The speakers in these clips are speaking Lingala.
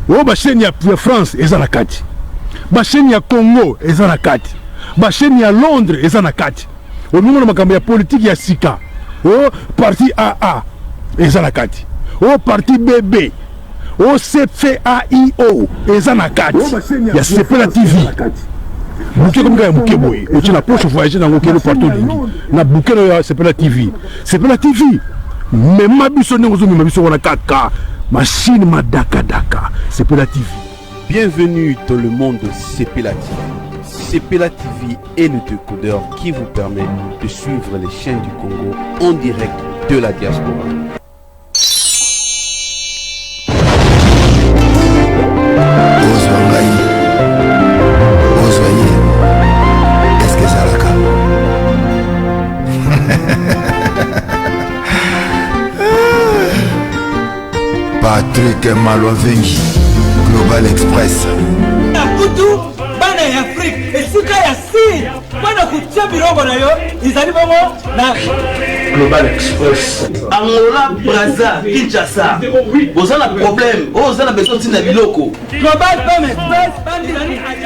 Oyo ba chaîne ya France eza na kati, ba chaîne ya Congo eza na kati, ba chaîne ya Londres eza na kati. Omimona makambo ya politique ya sika, o parti AA eza na kati, o parti BB, o CFAIO eza na kati ya Sepela TV. Bouquet comme ya moke boye otie na poche, voyage nango okende partout olingi na bouquet na ya Sepela TV. Sepela TV mema biso ndenge ozomema biso wana kaka machine madakadaka. Sepela TV. Bienvenue dans le monde de Sepela TV. Sepela TV est le décodeur qui vous permet de suivre les chaînes du Congo en direct de la diaspora. Ozwa ngai, ozwa ye, eske ezalaka? Patrick Malwavengi, Global Express. Na kutu bana ya Afrique esika ya sir mpo na kotia biloko na yo ezali bongo na Global Express. Angola, Brazza, Kinshasa. Boza na problème, oyo oza na besoin ntina biloko. Global Fem Express,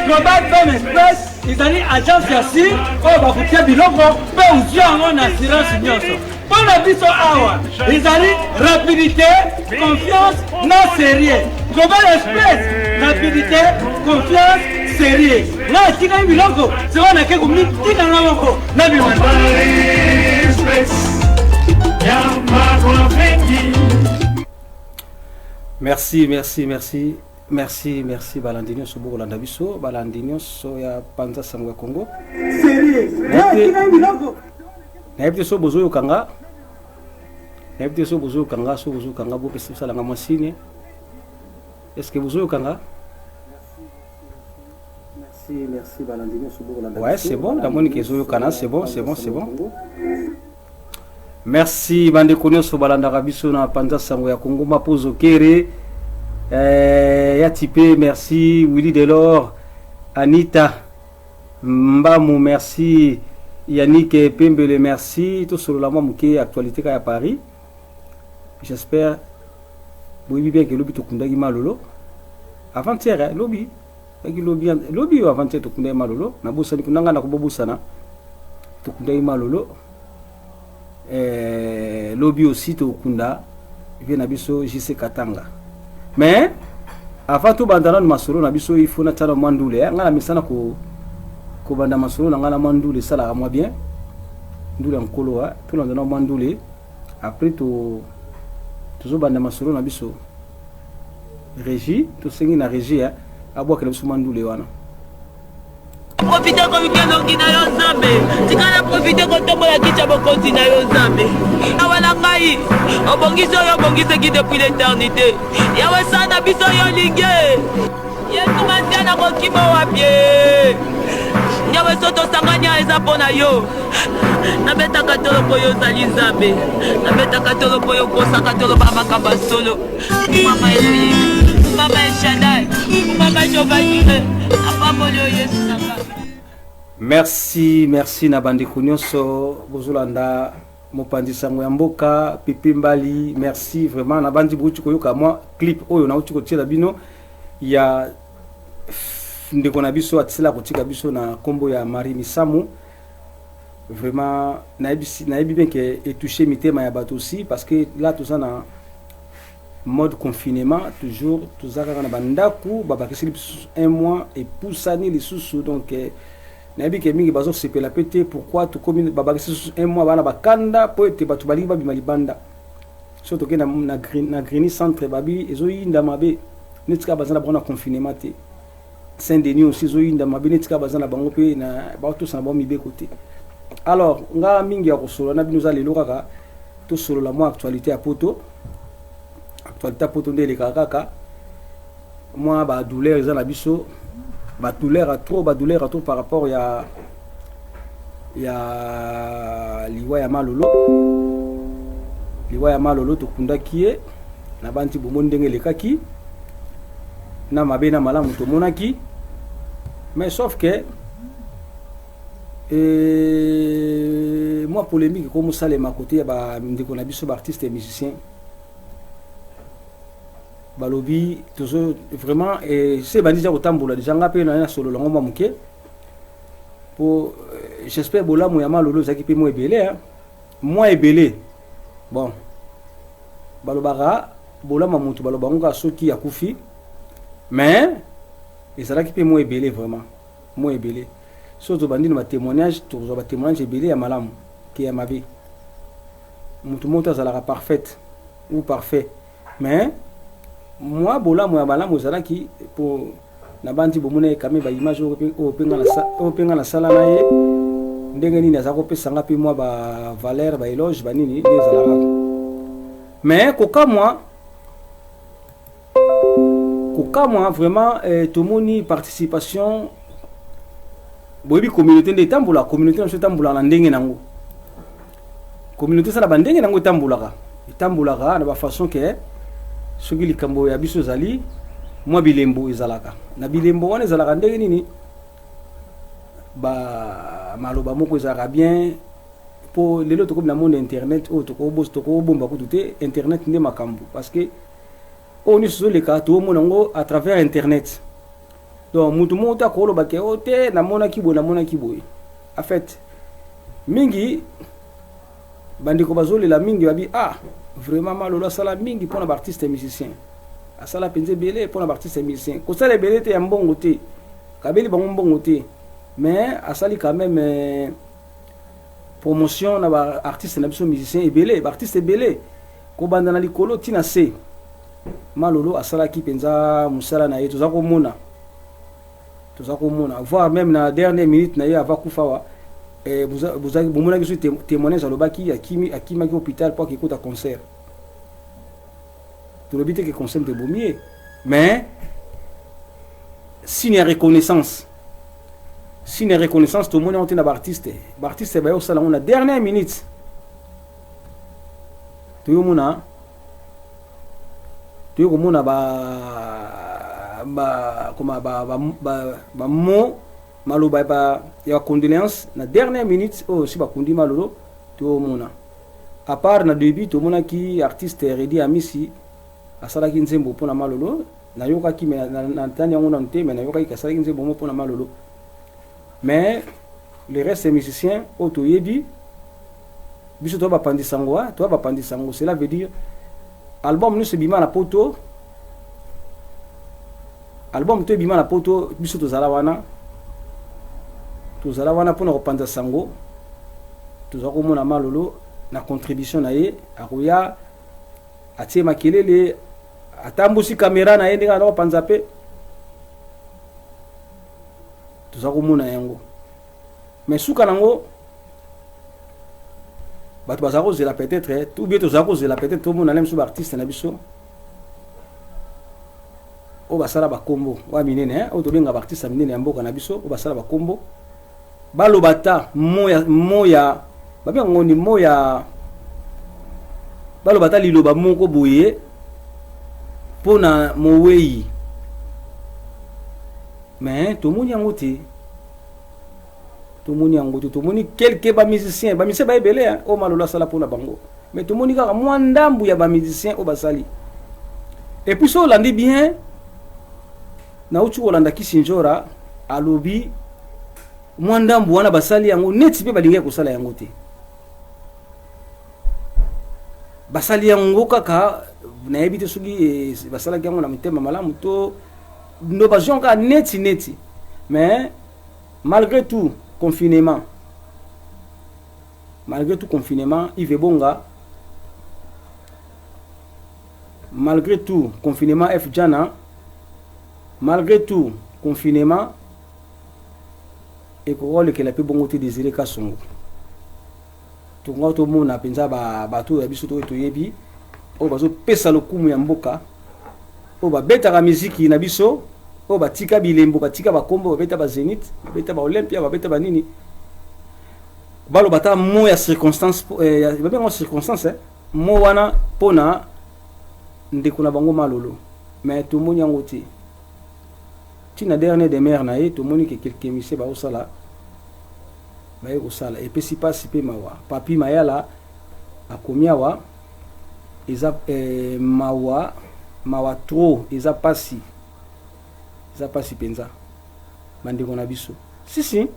Global Fem Express ezali agence ya sir oyo bakotia biloko mpe ozwi yango na assurance nyonso. Mpo na biso awa ezali rapidité, confiance na sérieux. Global Express, rapidité, confiance, sérieux. Nga atikaki biloko sikoyo nake komitika nga moko na bima. Merci, merci, merci. Merci, merci balandi nyonso bokolanda biso, balandi nyonso ya panza sango ya Congo. Nayebi te so bozoyoka nga, nayebi te so bozoyoka nga, so bozoyoka nga bopesa bosala nga mwa signe. Est ce que bozoyoka nga? Merci, merci balandi nyonso bokolanda. Ouais, c'est bon, namoni ke ezoyokana, c'est bon, c'est bon, c'est bon. Merci bandeko nyonso balandaka biso na panza sango ya Congo Mapozo Kere eh, ya Tipe, merci Willy Delors, Anita Mbamu, merci Yannick Pembele, merci. Tosolola mwa moke actualité ka ya Paris. J'espère boyebi bien ke lobi tokundaki Malolo avant-hier, eh, lobi Eki lobi lobi yo avant-hier tokundaki Malolo, nabosani kuna ngai nakobobosana tokundaki Malolo. Eh, lobi aussi tokunda vie na biso JC Katanga. Mais avant tobanda nanu masolo na biso, il faut natala mwa ndule eh. Ngai na mesana ko kobanda masolo na ngai na mwa ndule, esalaka mwa bien ndule ya nkolo eh. Tolanda na mwa ndule, après to tozobanda masolo na biso. Régie, tosengi na régie eh, abwakela biso mwa ndule wana. Profite koluka elongi na yo Nzambe, tika na profite kotombola kiti ya bokonzi na yo Nzambe. Awa na ngai obongisi oyo obongisaki depuis l'éternité. Yawe sala na biso yo olingi. Yesu Masiya nakokima wapi? Yawe so tosangani awa eza mpo na yo. Nabetaka tolo mpo yo ozali Nzambe. Nabetaka tolo mpo yo okosaka tolo ba makambo ya solo. Mama Elohim, Mama El Shaddai, Mama Jehovah Jireh, apamboli yo Yesu na nga. Merci, merci na bandeko nyonso bozolanda mopanzi sango ya mboka Pepe Mbali. Merci vraiment na bandi bouti koyoka mwa clip oyo nauti kotiela bino ya ndeko na biso atisela kotika biso na kombo ya Marie Misamu. Vraiment nayebi bien que etoucher mitema ya bato aussi, parce que là toza na mode confinement toujours, toza kaka na bandako, babakiseli biso un mois epusani lisusu. Donc nayebi ke mingi bazosepela pe te pourquoi tokomi babakisi lisusu un mois, bana bakanda po ete bato balingi babima libanda. So tokende na Grigny centre, babi ezoyinda mabe neti kaka baza na bango na confinement te. Saint-Denis aussi ezoyinda mabe neti kaka baza na bango mpe na baotosa na bango mibeko te. Alors nga mingi ya kosolola na bino eza lelo kaka tosolola mwa actualité ya poto. Actualité ya poto nde elekaka kaka mwa ba douleur eza na biso, ba douleur ya trop, ba douleur ya trop par rapport ya liwa ya Malolo. Liwa ya Malolo tokundaki ye na banti bomoni ndenge elekaki na mabe na malamu tomonaki, mais sauf que mwa polémique ekomosalema côté ya bandeko na biso ba artiste et musicien. Balobi tozo vraiment eh, se ebandi deja kotambola deja nga mpe na nasolola yango mwa moke po eh, j'espère bolamu ya malolo ezalaki mpe mwa ebele hein. Mwa ebele bon balobaka bolamu ya moto baloba yango kaka soki akufi mais ezalaki mpe mwa ebele vraiment mwa ebele soki tobandi na batémoignage tokozwa batémoignage ebele ya malamu ke ya mabe. Moto moko te azalaka parfaite ou parfait mais mwa bolamu ya malamu ezalaki po nabanzi bomona ye kame ba image oyo mpe nga nasala na ye ndenge nini aza kopesa nga mpe mwa ba valeur ba éloge banini nde ezalaka. Mais kokamwa kokamwa vraiment eh, tomoni participation boyebi communauté nde etambola communauté na biso etambolaka na ndenge nango communauté esala bandenge nango etambolaka etambolaka na bafaçon ke soki likambo ya biso ezali mwa bilembo ezalaka na bilembo wana ezalaka ndenge nini ba maloba moko ezalaka bien po lelo tokomi na monde internet oyo tokobomba kutu te internet nde makambo parce que oyo nyonso ezoleka toomona yango à travers internet. Donc mutu moko te akoloba ke o te namonaki boye namonaki boye. En fait mingi bandeko bazolela mingi babi ah vraiment Malolo asala mingi mpona baartiste musicien asala mpenza ebele mpona baartiste musicien kosala ebele te ya mbongo te kabeli bango mbongo te mais asali quand même eh, promotion na baartiste na biso musicien ebele baartiste ebele kobanda na likolo ntina se Malolo asalaki mpenza mosala na ye toza komona toza komona voire même na dernière minute na ye ava kufa wa eh, bomonaki so témoignage alobaki akimi akimaki hôpital mpo akekota concert tolobi te ke concert ebomi ye mais signe ya reconnaissance signe ya reconnaissance tomoni yango te na baartiste baartiste baye kosala yango na dernière minute toyomona toye komona ba ba koma ba ba ba, ba mot maloba ba ya condoléance na dernière minute oyo si bakundi Malolo toyomona à part na début tomonaki artiste Redi Amisi asalaki nzembo mpona Malolo nayokaki me natani yango nanu te me nayokaki asalaki nzembo mo mpona Malolo mais le reste musicien oyo toyebi biso toya bapandisa yango toya bapandisa yango cela veut dire album nyonso ebima na poto album to ebima na poto biso tozala wana tozala wana mpona kopanza sango toza komona Malolo na contribution na ye akoya atie makelele atambusi kamera na ye ndenge aza kopanza mpe toza komona yango mais suka nango bato baza kozela peut-être ou bien toza kozela peut-être tomona na biso baartiste na biso oyo basala bakombo oyo minene oyo tobenga baartiste ya minene ya mboka na biso oyo basala bakombo baloba ta mo ya babenga ngo ni mo ya baloba ta liloba moko boye mpona mowei mais tomoni yango te tomoni yango te tomoni quelque bamusicien bamusicien baebele oyo Malolo asala mpona bango mais tomoni kaka mwa ndambu ya bamusicien oyo basali. Et puis so olandi bien nauti kolanda Kisinjora alobi mwa ndambu wana basali yango neti mpe balingaki kosala yango te basali yango kaka nayebi te soki basalaki yango na mitema malamu to ndo bazwi yango kaka neti neti mais malgré tout confinement malgré tout confinement Yves Bonga malgré tout confinement F Jana malgré tout confinement ekoka kolekela mpe bongo te Désiré Kasongo tokonga tomona mpenza bato ya biso toyo toyebi oyo bazopesa lokumu ya mboka oyo babetaka miziki na biso oyo batika bilembo batika bakombo babeta ba Zénith babeta ba Olympia babeta banini baloba ata mot ya circonstance babenga circonstance mot wana mpona ndeko na bango Malolo mais tomoni yango te ntina dernier demeure na ye tomoni ke quelque musicien baosala baye kosala epesi mpasi mpe mawa. Papi Mayala akomi awa eza mawa. Mawa trop, eza pasi. Eza pasi penza. Bandeko na biso. Si si.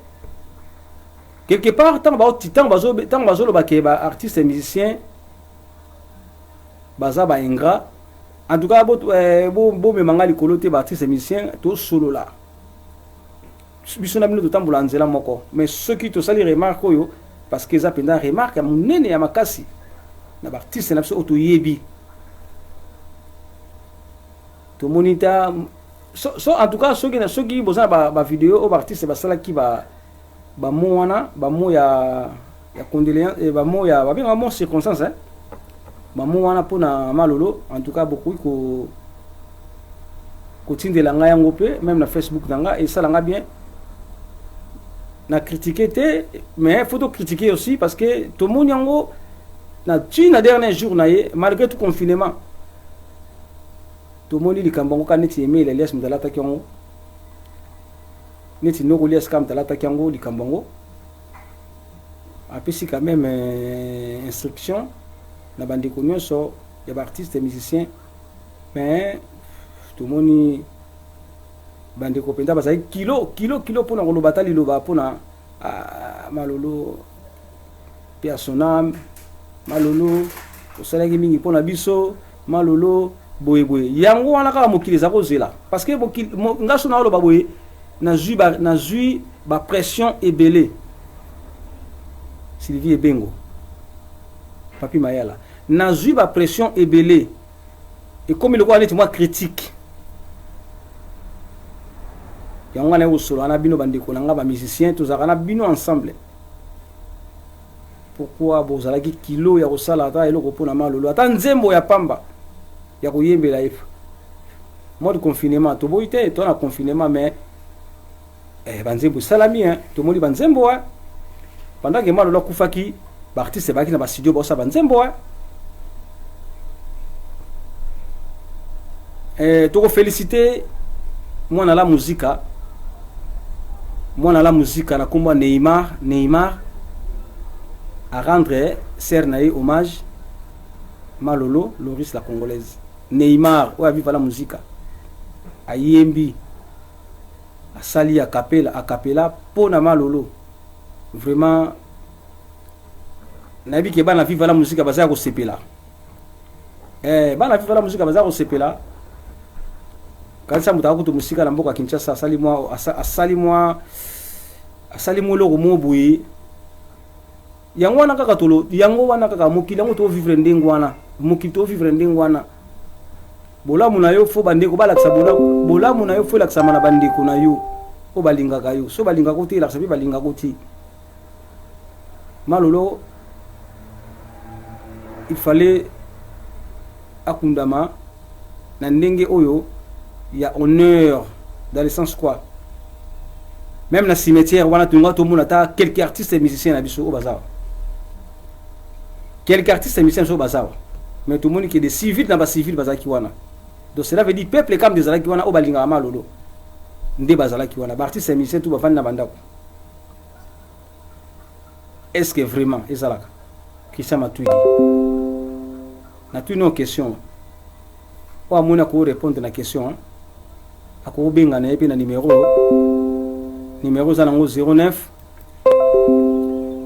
Quelque part tango ba tango bazo tango bazoloba ke ba artistes et musiciens baza ba ingrats. En tout cas bo eh, bo bomema nga likolo te ba artistes et musiciens tosolola. Biso na bino totambola nzela moko. Mais soki tosali remarque oyo parce que eza penza remarque ya munene ya makasi na ba artistes na biso oyo toyebi. Tomoni ta so, so en tout cas soki na soki boza na ba, ba video oyo ba artistes basalaki ba ba mots wana, ba mots ya ya condoléance, eh, ba mots ya ba benga mots circonstance hein. Ba mots wana pona Malolo, en tout cas bokoki ko kotindela ngai yango pe même na Facebook na nga esala nga bien. Na critiquer te, mais faut to critiquer aussi parce que tomoni yango na ti na dernier jour na ye malgré tout confinement. Tomoni likambo yango ka neti Emile Elias moto alataki yango, neti Noko Elias kaka moto alataki yango likambo yango. Apesi quand même instruction na bandeko nyonso ya ba artistes et musiciens, mais tomoni bandeko mpenza bazali kilo kilo kilo mpona koloba ata liloba mpona Malolo pe à son âme. Malolo osalaki mingi mpona biso, Malolo boye boye. Yango wana kaka mokili eza kozela parce que mokili nga so naoloba boye, nazwi ba pression ebele. Sylvie Ebengo, Papi Mayala, nazwi ba pression ebele, ekomi lokola neti mwa critique. Yango wana ekosolola na bino bandeko na nga ba musiciens, tozalaka na bino ensemble. Pourquoi bozalaki kilo ya kosala ata eloko mpona Malolo, ata nzembo ya pamba ya koyembela ye? Mode confinement toboyi te, to na confinement, mais banzembo esalami hein, tomoni banzembo hein. Pendant que Malolo akufaki, ba artistes bazalaki na ba studio baosala banzembo hein. Toko féliciter mwana la muzika, mwana la muzika na kombo ya Neymar. Neymar a rendre sœur na ye hommage, Malolo Loris la congolaise. Neymar oyo aviva la muzika ayembi, asali a cappella, a cappella po na Malolo. Vraiment nayebi ke bana viva la muzika baza ya kosepela. Bana viva la muzika baza kosepela. Kanisa moto akutu mosika na mboka Kinshasa, asali mwa, asali mwa, asali mwa eloko moko boye. Yango wana kaka tolo, yango wana kaka mokili yango to vivre ndenge wana, mokili to vivre ndenge wana. Bolamu na yo fo bandeko balakisa bolamu, bolamu na yo fo elakisama na bandeko na yo oyo balingaka yo. So balingaka te, elakisa mpe balingaka te. Malolo il fallait akundama na ndenge oyo ya honneur, dans le sens quoi, même na cimetière wana tonga tomona ata quelques artistes et musiciens na biso oyo bazawa, quelques artistes et musiciens oyo bazawa, mais tomoni que des civils na ba civils bazalaki wana. Donc cela veut dire peuple kam ezalaki wana oyo balingaka Malolo nde bazalaki wana, ba artistes et musiciens tout bavandi na bandako. Est-ce que vraiment ezalaka? Christian Matuidi, natuni yo question oyo, amoni ako répondre na question, akobenga na ye mpe na numéro, numéro eza nango 09.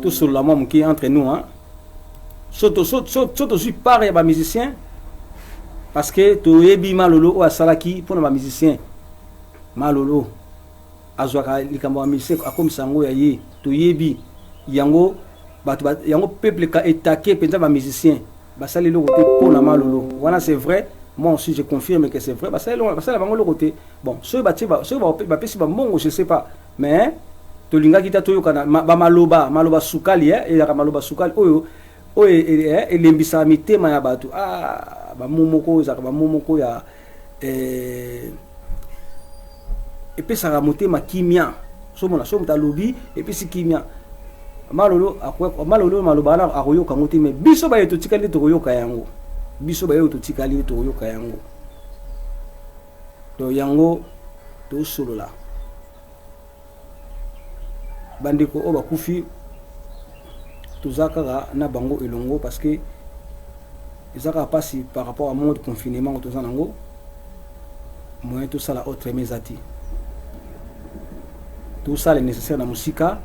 Tosolola mwa moke entre nous hein. So tozwi part ya bamusicien parce que toyebi Malolo oyo asalaki mpona bamusicien. Malolo azwaka likambo ya musicien, akomisa yango ya ye. Toyebi yango, bato yango peuple ka etake mpenza bamusicien basali eloko te mpona Malolo wana. C'est vrai, moi aussi je confirme que c'est vrai, basali basala bango eloko te. Bon, soki batie, soki bapesi bambongo, je sais pas, mais tolingaki ta toyokana bamaloba, maloba sukali, ezalaka maloba sukali oyo oyo elembisaka mitema ya bato. Ah, bamo moko ezalaka bamo moko ya epesaka motema kimia. Somona so moto alobi epesi kimia. Malolo, Malolo maloba wana akoyoka yango te, mais biso baye totikali nde tokoyoka yango, biso baye totikali nde tokoyoka yango. Donc yango tosolola, bandeko oyo bakufi toza kaka na bango elongo parce que eza kaka mpasi par rapport à mode confinement toza nango. Moyen tosala autrement eza te. Tosala le nécessaire na mosika,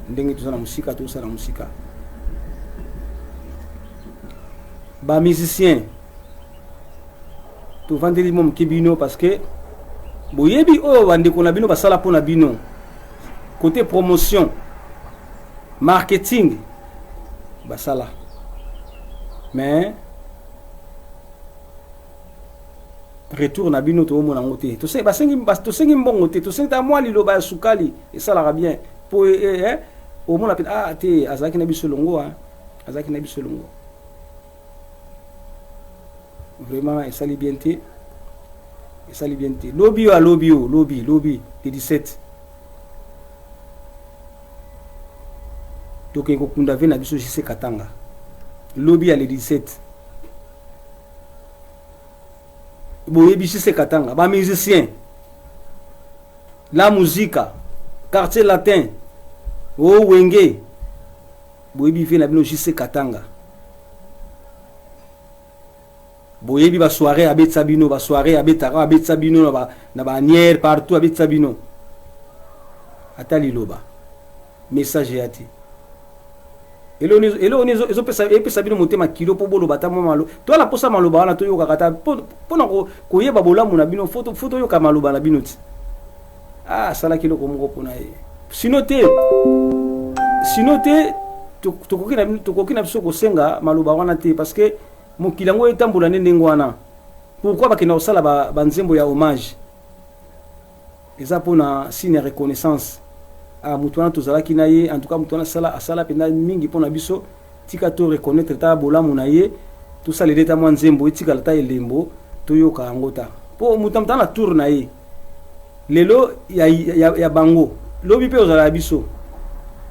ndenge toza na mosika, tosala na mosika. Ba musiciens tovandeli mwa moke bino parce que boyebi oyo bandeko na bino basala mpo na bino côté promotion, marketing basala, mais retour na bino toomona yango te. Tosengi mbongo te, tosengi ta mwa liloba ya sukali esalaka bien po omona mpe ah te, azalaki na biso elongo, azalaki na biso elongo. Vraiment esali bien te, esali bien te. Lobi oyo, alobi oyo, lobi, lobi le 17, tokei kokunda vieux na biso JC Katanga. Lobi ya le 17, boyebi JC Katanga, bamusicien, La Musica, Quartier Latin, o Wenge, boyebi vieux na bino JC Katanga. Boyebi basoirée abetisa bino, basoirée abetaka, abetisa bino na baanière partout, abetisa bino. Ata liloba message ya te. Eloko nini ezopesa bino motema kilo mpo boloba ata mwa malo? Toala mposa maloba wana toyokaka ata mpona koyeba bolamu na bino. Faut toyoka maloba na bino ti ah, asalaki eloko moko mpona ye. Sino te, sino te, tokoki na biso kosenga maloba wana te, parce que mokili yango etambola nde ndenge wana. Pourquoi bakenda kosala banzembo ya hommage? Eza mpona signe ya reconnaissance. Ah, moto wana tozalaki na ye, en tout cas moto wana asala mpenza mingi mpona biso, tika to reconnaître ta bolamu na ye, tosalela ata mwa nzembo etikala ta elembo, toyoka yango ta mpo moto na moto na tour na ye. Lelo ya bango, lobi mpe ozala ya biso.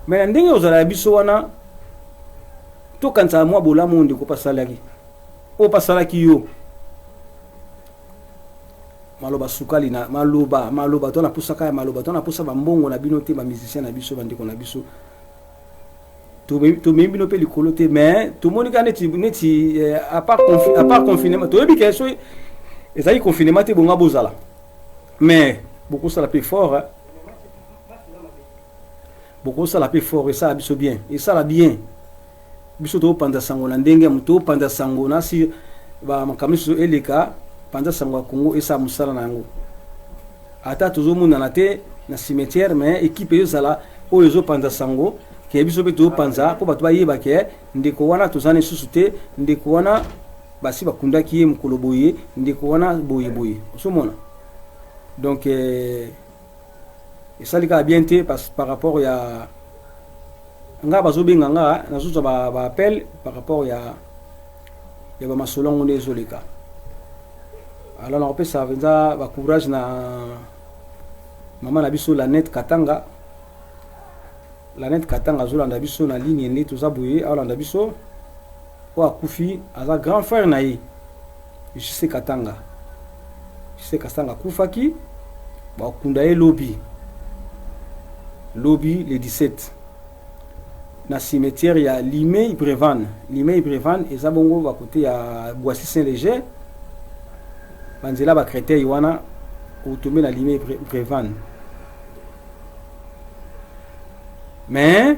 Mais na ndenge ozala ya biso wana, tokanisaka mwa bolamu oyo ndeko mpe asalaki, oyo mpe asalaki yo. Maloba sukali na maloba, maloba to napusaka ya maloba to napusa bambongo na bino te. Bamusicien na biso, bandeko na biso, tomemi bino mpe likolo te, mais tomoni kaka neti à part confinement. Toyebi ke so ezali confinement te, bonga bozala, mais bokosala mpe fort, bokosala mpe fort. Esala biso bien, esala bien biso. Topanza sango na ndenge ya moto, topanza sango na si bamakambo nyonso eleka. Panza sango ya Congo esala mosala na yango. Ata tozomonana te na cimetière, mais équipe ezozala oyo ezopanza sango ke biso mpe tozopanza, mpo bato bayeba ke ndeko wana toza na lisusu te, ndeko wana basi bakundaki ye mokolo boye, ndeko wana boye boye. Ozomona, donc esali kaka bien te par rapport ya nga. Bazobenga nga, nazozwa baappel par rapport ya bamasolo yango nde ezoleka. Alors nakopesa mpenza bacourage na mama na biso Lanete Katanga. Lanete Katanga azolanda biso na ligne nde toza boye, aolanda biso. Oyo akufi aza grand frère na ye, Juse Katanga. Juse Katanga akufaki, bakunda ye lobi, lobi le 17, na cimetière ya Limay Brevan. Limay Brevan eza bongo bakote ya Boissy Saint Léger, banzela bacréteil wana, otombe na Limay Brevan. Mais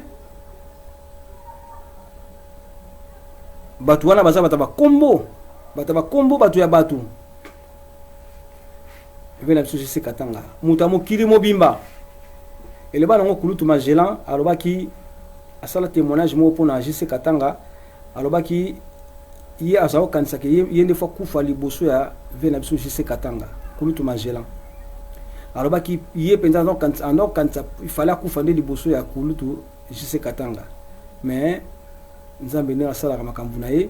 bato wana baza bato ya bakombo, bato ya bakombo, bato ya bato eve na biso Jese Katanga, moto ya mokili mobimba. Eloba nango kulutu Magellan, alobaki, asala témoignage moko mpona Jese Katanga. Alobaki ye aza kokanisaka ye nde faut akufa liboso ya vieux na biso Jese Katanga. Kulutu Magellan alobaki ye mpenza anda kokanisa ifale akufa nde liboso ya kulutu Jese Katanga, mais Nzambe ndenge asalaka makambo na ye,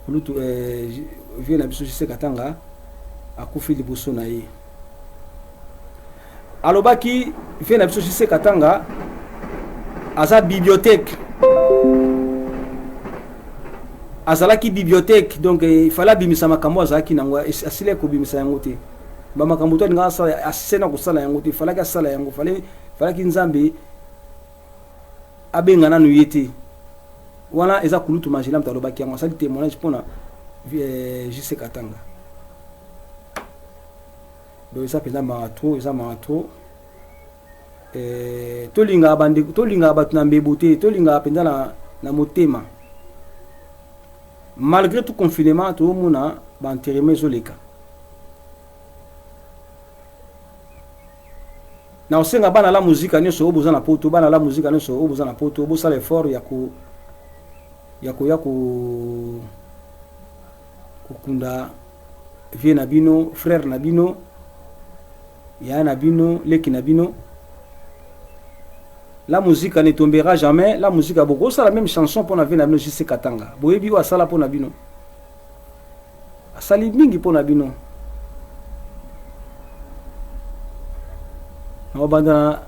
kulutu vieux na biso Jese Katanga akufi liboso na ye. Alobaki vieux na biso Jese Katanga aza bibliothèque, azalaki bibliothèque, donc il fallait abimisa makambo azalaki nango, asilaki kobimisa yango te. Bamakambo to alingaka asala, asena kosala yango te, falaki asala yango, falaki Nzambe abenga nanu ye te. Wana eza kulutu Magela moto alobaki yango, asali témoignage mpona Jc Katanga. Donc eza mpenza mawa trop, eza mawa trop. Eh, tolingaka bandeko, tolingaka bato na mbebo te, tolingaka mpenza na, na motema. Malgré tout confinement, tozomona ba enterrement ezoleka. Na osenga bana la muzika nyonso oyo boza na poto, bana la muzika nyonso oyo boza na poto, bosala effort ya ko ya koya ko kokunda vie na bino, frère na bino, yaya na bino, leki na bino. La musique ne tombera jamais. La musique bokosala même chanson pona vie na bino JC Katanga. Boyebi oyo asala pona bino. Asali mingi pona bino. Nakobanda na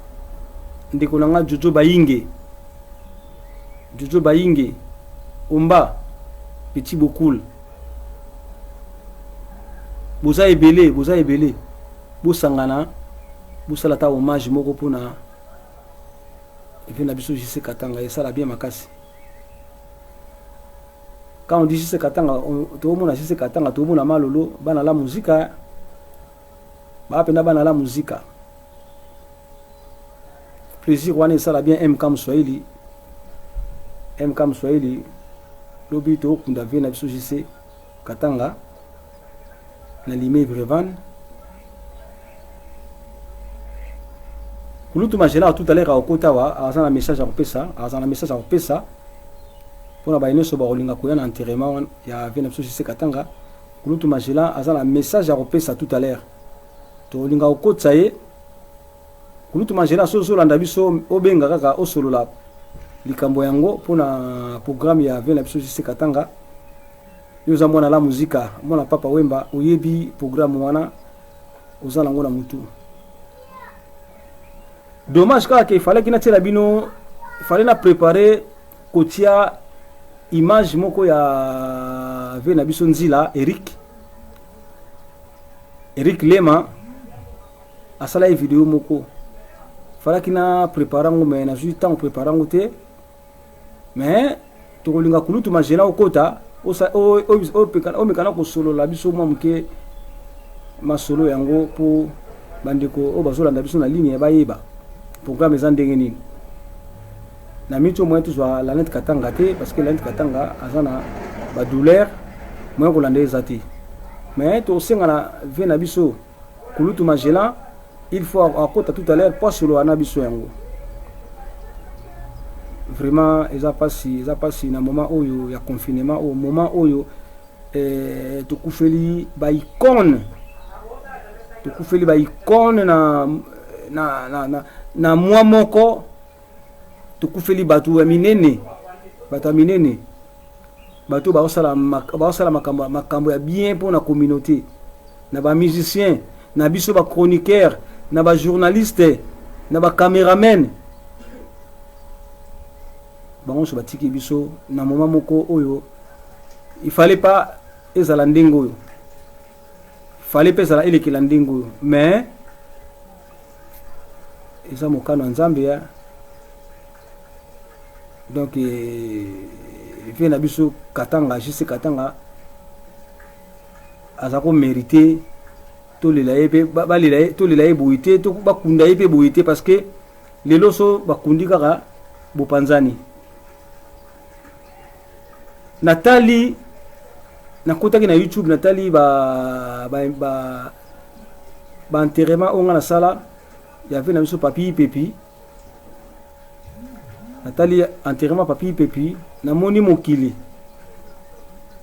ndeko na nga Jojo Bayinge. Jojo Bayinge, Omba, Petit Bokul. Boza ebele, boza ebele. Bosangana, bosala ata hommage moko pona vie na biso JC Katanga, esala bien makasi. Quand on dit JC Katanga, toomona JC Katanga, toomona Malolo, bana la musica, ba penda bana la musica. Plaisir wana esala bien MK Mswahili. MK Mswahili lobi tokunda vie na biso JC Katanga na Limay Brevan. Kulutu Magellan tout à l'heure akokota awa, aza na message ya kopesa, aza na message ya kopesa mpona baye nyonso bakolinga koya na enterrement ya vie na biso JC Katanga. Kulutu Magellan aza na message ya kopesa tout à l'heure, tokolinga kokotisa ye. Kulutu Magellan, soki ozolanda biso, obenga kaka osolola likambo yango mpona programme ya vie na biso JC Katanga. Yo oza mwana la muzika, mwana Papa Wemba, oyebi programme wana, oza nango na mutu. Dommage kaka ke fallait ki natiela bino, fallait na préparer kotia image moko ya vie na biso Nzila Eric. Eric Lema asala ye video moko, fallait na préparer ngo, mais nazwi temps préparer ngo te. Mais tokolinga Kulutu Magellan okota omekana kosolola biso mwa moke masolo yango po bandeko oyo bazolanda biso na ligne bayeba programme eza ndenge nini. Na miniti oyo moyen tozwa Lanette Katanga te, parce que Lanette Katanga aza na ba douleur, moyen kolanda eza te. Mais tosenga na vie na biso Kulutu Magellan, il faut akota tout à l'heure po asolola na biso yango. Vraiment eza pasi, eza pasi na moment oyo ya confinement, au moment oyo tokufeli ba icône, tokufeli ba icône na, na, na, na, na mwa moko, tokufeli bato ya minene, bato ya minene, bato baosala baosala makambo, makambo ya bien pour la communauté, na ba musiciens, na biso ba chroniqueurs, na ba journalistes, na ba caméramen. Bango nyonso batiki biso na moment moko oyo il fallait pas ezala ndenge oyo, fallait pas ezala elekela ndenge oyo, mais eza mokano ya Nzambe ya. Donc vie na biso Katanga, JC Katanga aza ko mériter tolela ye pe, balela ye, tolela ye boye te, to bakunda ye pe boye te, parce que lelo so bakundi kaka bopanzani. Natali, nakotaki na YouTube, natali ba enterrement oyo nga nasala ya vie na biso Papi Pepi. Natali enterrement Papi Pepi, namoni mokili,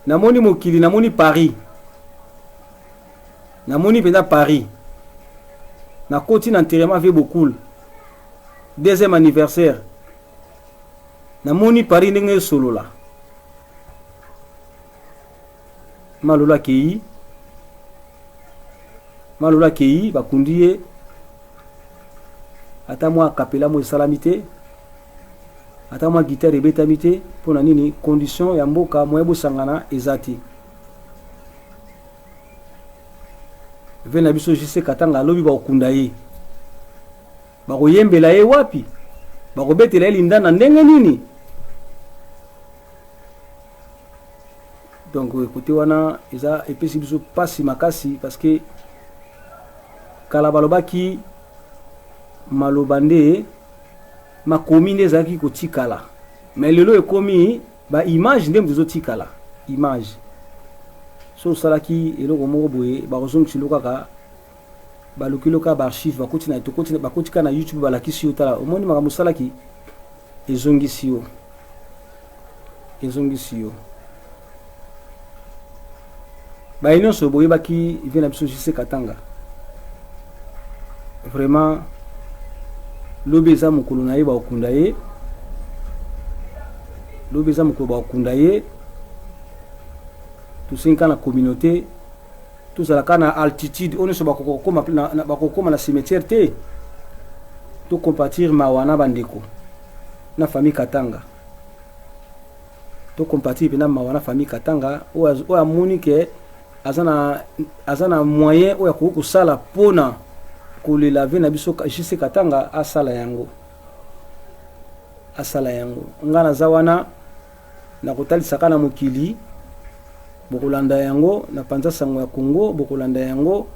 namoni mokili, namoni Paris, namoni mpenza Paris. Nakoti na enterrement vie Bokul, deuxième anniversaire, namoni Paris ndenge esolola. Malolo akei, Malolo akei, bakundi ye, ata mwa kapela mo esalami te, ata mwa guitare ebetami te. Mpona nini? Condition ya mboka, moye bosangana eza te. Ve na biso JC Katanga alobi bakokunda ye, bakoyembela ye wapi, bakobetela ye lindanda ndenge nini? Donc côté wana eza epesi biso pasi makasi, parce que Kala balobaki maloba nde makomi nde ezalaki kotikala, mais lelo ekomi ba image nde moto ezotikala. Image so osalaki eloko moko boye, bakozongisa yo kaka, baluki yo kaka baarchive, bakoti na tokoti, bakoti kaka na YouTube, balakisi yo, tala, omoni makambo osalaki, ezongisi yo, ezongisi yo. Baye nyonso boyebaki vie na biso JC Katanga, vraiment lobi eza mokolo na ye bakokunda ye, lobi eza mokolo bakokunda ye. Tosengi kaka na communauté tozala kaka na altitude oyo nyonso bakokoma na cimetière te, tocompatir mawa na bandeko na famille Katanga, tocompatir mpena mawa na famille Katanga. Oyo amoni ke aza na moyen oyo akoki kosala mpona kolela vie na biso JC Katanga, asala yango, asala yango. Nga naza wana na kotalisaka na mokili, bokolanda yango na panza sango ya Congo, bokolanda yango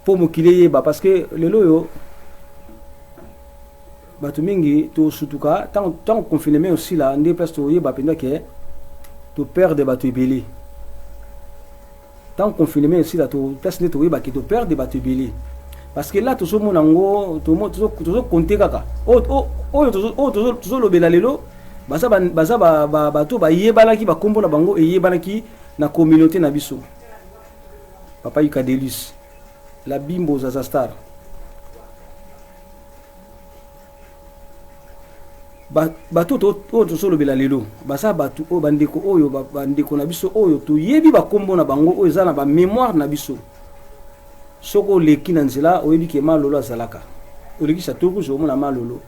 mpo mokili eyeba, parce que lelo oyo bato mingi tosutuka ntango confinement osila, nde place toyeba mpenza ke toperdre bato ebele. Ntango confinement esila, place nde toyeba ke toperdre bato ebele, parce que là tozomona yango, tozocompter kaka oyo tozolobela lelo. Baza bato bayebanaki, bakombo na bango eyebanaki na communauté na biso: Papa Yukadelus, la Bimbo, Zaza Star. Bato oyo tozolobela lelo baza bato oyo bandeko, oyo bandeko na biso oyo toyebi bakombo na bango, oyo eza na bamémoire na biso. Soki oleki na nzela, oyebi ke Malolo azalaka, oleki Chateau Rouge, omona Malolo.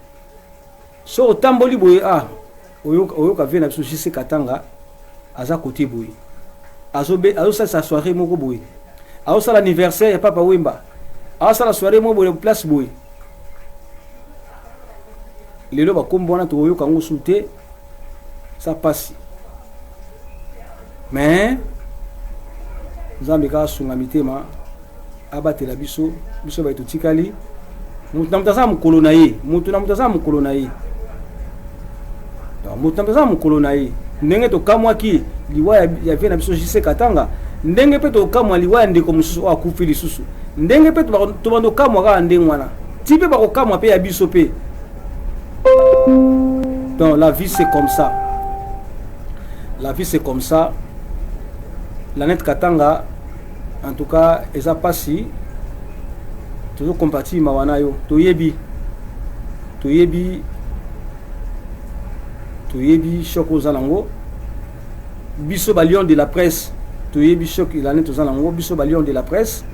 So otamboli boye, ah, oyoka vie na biso JC Katanga aza kote boye, azosalisa soirée moko boye, azosala anniversaire ya Papa Wemba, azosala soirée moko boye, place boye. Lelo bakombo wana tokoyoka yango su te, sa pasi, mais Nzambe kaka asunga mitema, abatela biso, biso baye totikali. Moto na moto aza mokolo na ye, moto na moto aza mokolo na ye, moto na moto aza mokolo na ye. Ndenge tokamwaki liwa ya vie na biso JC Katanga, ndenge mpe tokamwa liwa ya ndeko mosusu oyo akufi lisusu, ndenge mpe tobanda okamwa kaka ndenge wana ti mpe bakokamwa mpe ya biso mpe. Donc la vie, c'est comme ça, la vie, c'est comme ça. Lanette Katanga, en tout cas eza pasi, tozocompatir mawa na yo. Toyebi, toyebi, toyebi choc oza nango. Biso balion de la presse toyebi choc Lanette oza nango. Biso balion de la presse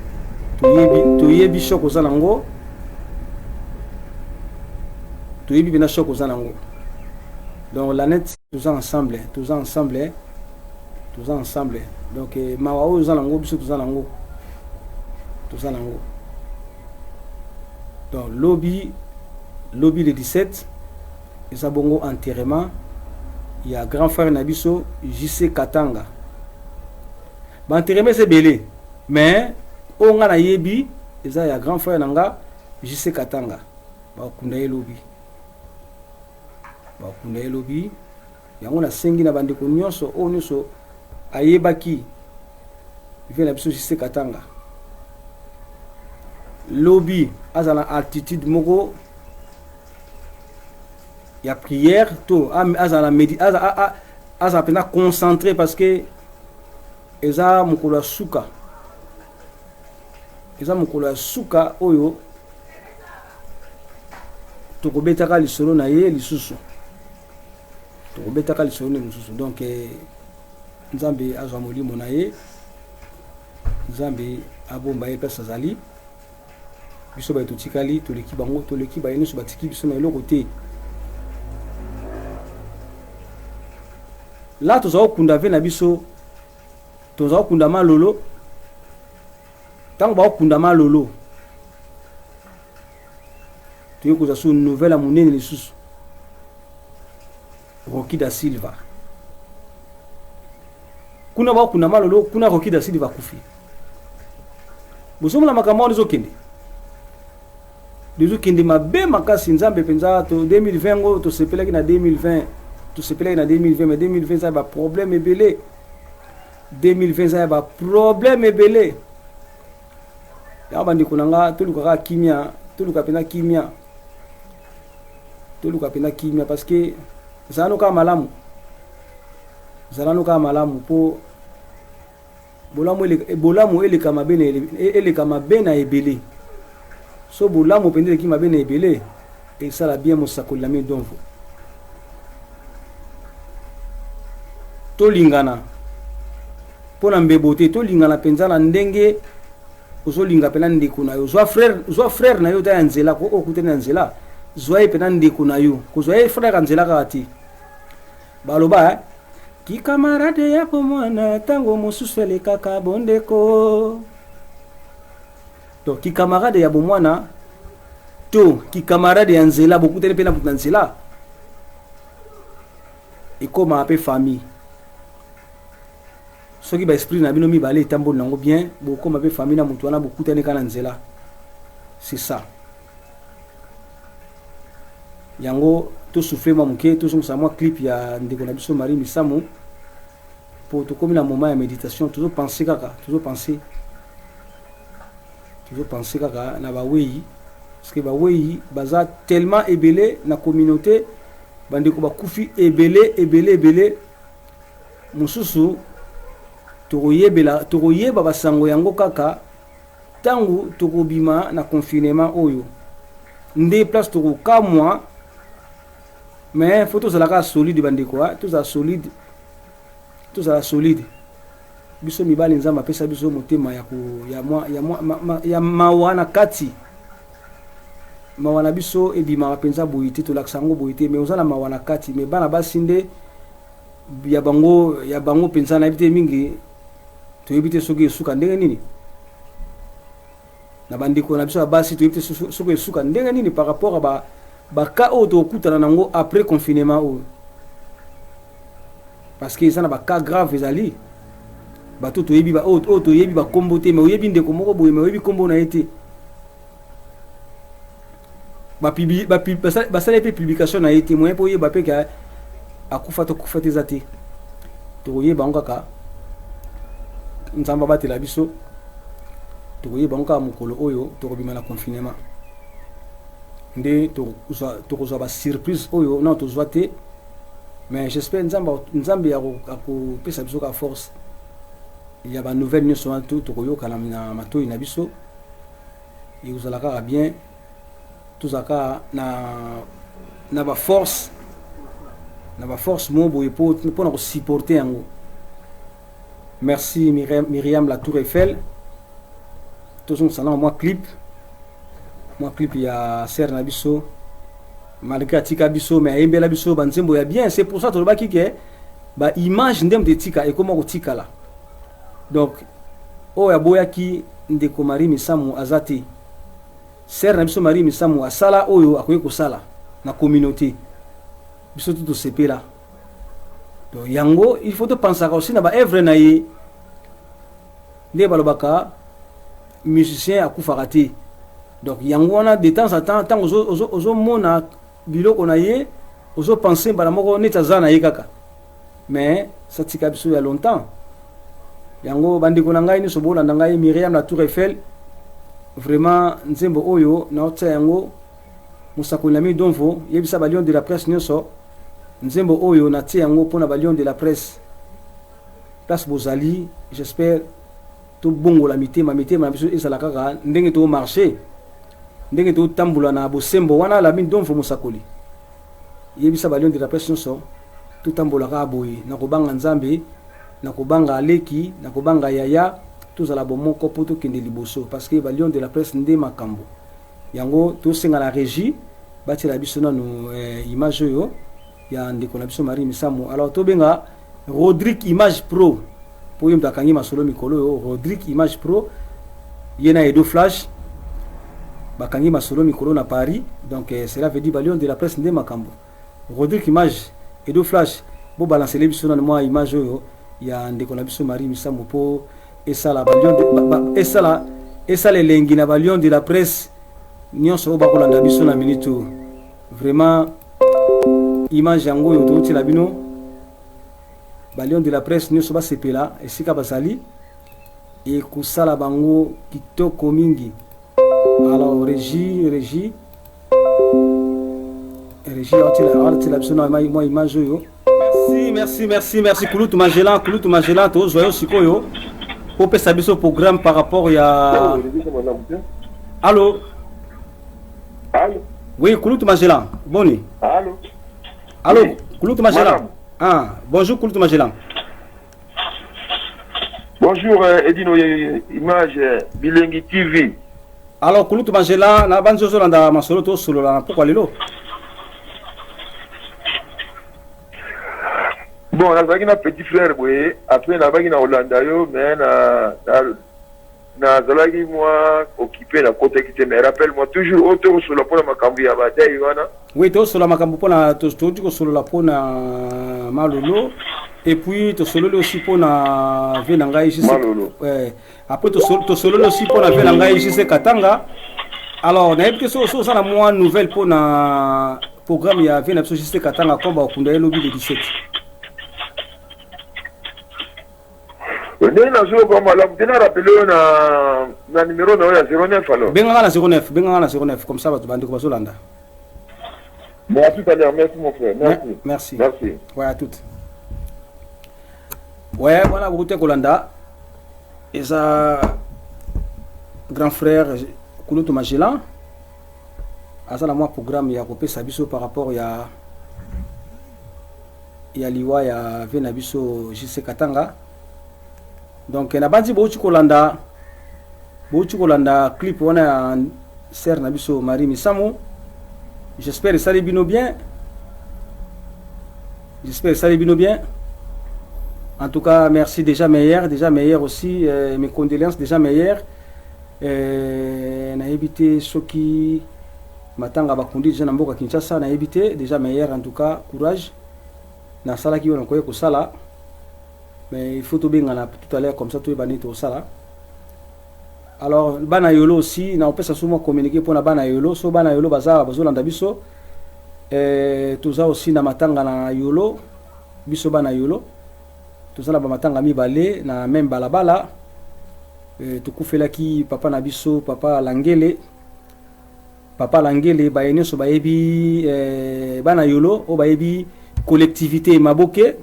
toyebi, toyebi choc oza nango, toyebi mpena choc oza nango. Donc Lanette, toza ensemble, toza ensemble, toza ensemble. Donc mawa oyo oza nango, biso toza nango, toza nango. Donc lobi, lobi le 17, eza bongo enterrement ya grand frère na biso JC Katanga. Baenterrement eza ebele, mais oyo nga nayebi eza ya grand frère na nga JC Katanga. Bakunda ye lobi, bakunda ye lobi. Yango nasengi na bandeko nyonso oyo nyonso ayebaki vie na biso JC Katanga, lobi aza na altitude moko ya prière to azala azala mpenza concentré, parce que eza mokolo ya suka, eza mokolo ya suka oyo tokobetaka lisolo na ye lisusu, tokobetaka lisolo na ye mosusu. Donc Nzambe azwa molimo na ye, Nzambe abomba ye place azali. Biso baye totikali, toleki bango, toleki baye nyonso batiki biso na eloko te. La toza kokunda ve na biso, toza kokunda Malolo. Ntango bakokunda Malolo, toyei kozwa so nouvelle ya monene lisusu, Roki da Silva. Kuna bakokunda Malolo, kuna Roki da Silva akufi. Bozomona makambo wana ezokende, ezokende mabe makasi. Nzambe mpenza, to 2020 ngo tosepelaki na 2020, tosepelaki na 2020, mais 2020 eza ya baproblème ebele. 2020 eza ya baproblème ebele. Yango bandeko na nga, toluka kaka kimia, toluka mpenza kimia, toluka mpenza kimia, parce que zala no kaka malamu, zala no kaka malamu, mpo bolamu eleka mabe na eleka mabe na ebele. So bolamu mpenza eleki mabe na ebele, esala bien. Mosakoli na midonvo, tolingana mpo na mbebo te, tolingana mpenza na ndenge ozolinga mpena ndeko na yo. Zwa frère, zwa frère na yo ta ya nzela, ko okutani na nzela, zwa ye mpena ndeko na yo, kozwa ye frère ya nzela kaka te. Baloba eh? Kikamarade ya bomwana, ntango mosusu elekaka bondeko. Donc kikamarade ya bomwana to kikamarade ya nzela, bokutani mpe na moto na nzela, ekómaa mpe famille. Soki baesprit na bino mibale etamboli nango bien, bokóma mpe famille na moto wana bokutani kaka na nzela. C'est ça. Yango tosouffle mwa moke, tozongisa mwa clip ya ndeko na biso Marie Misamu, po tokómi na moment ya méditation. Tozopense kaka, tozopense, tozopense kaka na bawei, parce que bawei baza tellement ebele na communauté. Bandeko bakufi ebele, ebele, ebele. Mosusu tokoyebela, tokoyeba basango yango kaka ntango tokobima na confinement oyo, nde place tokokamwa. Mais faut tozala kaka solide, bandeko, tozala solide, tozala solide. Biso mibali, Nzambe apesa biso motema ya, ko, ya, mwa, ya, mwa, ma, ma, ya mawa na kati. Mawa na biso ebimaka mpenza boye te, tolakisa yango boye te, mais oza na mawa na kati. Mais bana basi nde ya bango mpenza nayebi te mingi, toyebi te soki esuka ndenge nini na bandeko na biso ya basi, toyebi te soki esuka ndenge nini par rapport a bacas oyo tokutana nango après confinement oyo, parce que eza na bacas grave. Ezali bato toyebi, oyo toyebi bakombo te, mais oyebi ndeko moko boye, mais oyebi kombo na ye te. Basali mpe publication na ye te, moyen mpo oyeba mpe ke akufa to kufa te eza te. Tokoyeba yango kaka, Nzambe abatela biso, tokoyeba yango kaka mokolo oyo tokobima na confinement, nde tokozwa basurprise oyo nano tozwa te. Mais j'espère Nzambe akopesa biso kaka force ya banouvelle nyonso wana tokoyoka na matoi na biso, ekozala kaka bien. Tozala kaka na baforce, na baforce mo boye mpona kosupporter yango. Merci Miriam, Miriam la Tour Eiffel. Tozongisa nango mwa clip ya sœur na biso. Malgré atika biso, mais ayembela biso banzembo ya bien. C'est pour ça tolobaki ke baimage nde moto etika, ekóma kotikala. Donc oyo aboyaki ndeko Marie Misamu aza te. Sœur na biso Marie Misamu asala oyo akoki kosala na communauté, biso tu tosepela. Donc yango il faut topensaka aussi na baœuvre na ye. Nde balobaka musicien akufaka te. Donc yango wana, de temps en temps, ntango ozomona biloko na ye, ozopense mbala moko neti aza na ye kaka, mais satika biso ya longtemps. Yango bandeko na ngai nyonso bolanda ngai, Miriam la Tour Eiffel, vraiment nzembo oyo naotia yango. Mosakoli na midonvo, yebisa balion de la presse nyonso, nzembo oyo natie yango mpona balion de la presse place bozali. J'espère tobongola mitema, mitema na biso ezala kaka ndenge tomarche, ndenge totambola na bosembo wana. La midonvo, mosakoli, yebisa balion de la presse nyonso, totambola kaka boye na kobanga Nzambe, na kobanga aleki, na kobanga yaya, tozala bomoko mpo tokende liboso, parce que balion de la presse nde makambo yango. Tosenga na régie batiela biso nanu image oyo ya ndeko na biso Marie Misamu. Alors tobenga Rodrigue Image Pro, mpo ye moto akangi masolo mikolo oyo. Rodrigue Image Pro, ye na Edo Flash bakangi masolo mikolo na Paris. Donc cela veut dire balion de la presse nde makambo. Rodrigue Image, Edo Flash, bobalancele biso nanu mwa image oyo ya ndeko na biso Marie Misamu, mpo esala balion esala. Esala elengi na ba lion de la presse nyonso oyo bakolanda biso na minute oyo. Vraiment image yango oyo tokotiela bino ba lion de la presse nyonso basepela esika bazali ekosala bango kitoko mingi. Alors régie régie régie aotiela biso na mwa image oyo. Merci merci merci merci Kulutu Magellan, Kulutu Magellan tozwa yo sikoyo opesa biso programme par rapport ya Allô. Allô. Oui, Kulutu Magellan, boni. Allô. Allô, oui. Kulutu Magellan. Ah, bonjour Kulutu Magellan. Bonjour Edino Image Bilengi TV. Alors Kulutu Magellan, na banzo zolanda masolo to solola na pokwa lelo. Bon, nazalaki na petit frère boye, après nabaki na kolanda yo mais na nazalaki mwa occupé, nakotaki te, mais rappelle moi toujours oyo tokosolola mpona makambo ya badai wana. Oui, tosolola makambo mpona touti kosolola mpona Malolo et puis tosololi aussi mpona vie na ngai. Malolo. Après tosololi aussi mpona vie na ngai JC Katanga. Alors nayebi te so oza na mwa nouvelle mpona programme ya vie na biso JC Katanga, komba okunda ye lobi le 17. Ndenge nazoyoka malamu te, na rappele oyo na numéro na oyo ya 09 alors. Benganga na 09, benganga na 09, comme ça bato bandeko bazolanda. Bon, à tout à l'heure. Merci mon frère. Merci. Merci. Merci. Ouais, à toutes. Ouais, voilà, beaucoup kolanda. Eza grand frère Kulutu Magellan. Aza na mwa programme ya kopesa biso par rapport ya liwa ya vie na biso JC Katanga. Donc na bandi bouti kolanda clip wana ya sœur na biso Marie Misamu. J'espère esali bino bien. J'espère esali bino bien. En tout cas, merci déjà meilleur, déjà meilleur aussi, mes condoléances déjà meilleur. Nayebi te soki matanga bakundi déjà na mboka Kinshasa, nayebi te. Déjà meilleur, en tout cas, courage. Nasalaki oyo nakoki kosala, mais il faut tobengana tout à l'heure, comme ça toyeba nini tosala. Alors bana Yolo aussi, na opesa so mwa communiqué mpona bana Yolo. So bana Yolo baza bazolanda biso, toza aussi na matanga na Yolo. Biso bana Yolo toza na bamatanga mibale na même balabala. Tokufelaki papa na biso, papa Langele. Papa Langele, baye nyonso bayebi, bana Yolo oyo bayebi collectivité Maboke,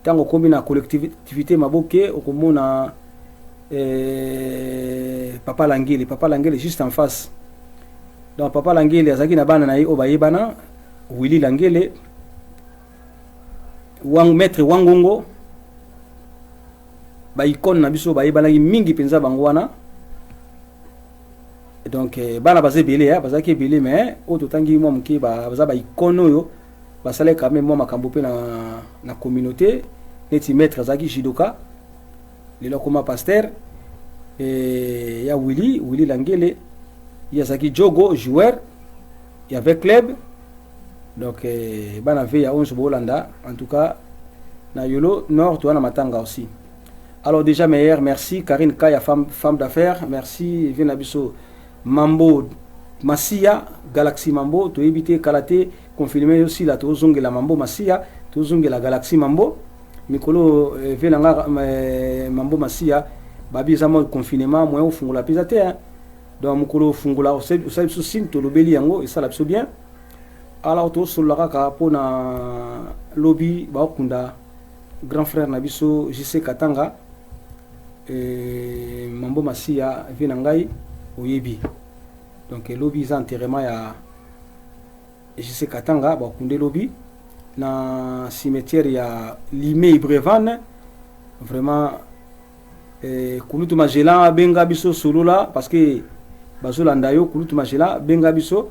ntango okomi na collectivité Maboke, okomona papa Langele. Papa Langele juste en face. Donc papa Langele azalaki na bana na ye oyo bayebana: Willi Langele, Wang, maître Wangongo, baicône na biso bayebanaki mingi mpenza bango wana. Donc bana baza ebele, bazalaki ebele, mais oyo totangi mwa moke baza baicône oyo basalaki quand même mwa makambo mpe na communauté, neti maître azalaki judoka, lelo akoma pasteur. Ya Willi, Willi Langele, ye azalaki jogo joueur ya V Club. Donc bana ve ya 11 bolanda, en tout cas na Yolo Nord toza na matanga aussi. Alors déjà meilleur, merci Karine Kaya, femme d'affaires, merci vie na biso Mambo Masia, Galaxy Mambo. Toyebi te, kala te confirme osila, tozongela Mambo Masia, tozongela Galaxy Mambo mikolo. Vie na nga Mambo Masia, babi eza mwa confinement, moyen ofungola mpenza te, hein. Donc mokolo ofungola, osali biso signe, tolobeli yango, esala biso bien. Alors tosolola kaka mpona lobi baokunda grand frère na biso JC Katanga. Mambo Masiya, vie na ngai oyebi. Donc lobi eza enterrement ya JC Katanga, bakunde lobi na cimetière ya Limé Ibrevane. Vraiment, Kulutu Magellan abenga biso, solola, parce que bazolanda yo. Kulutu Magellan, benga biso,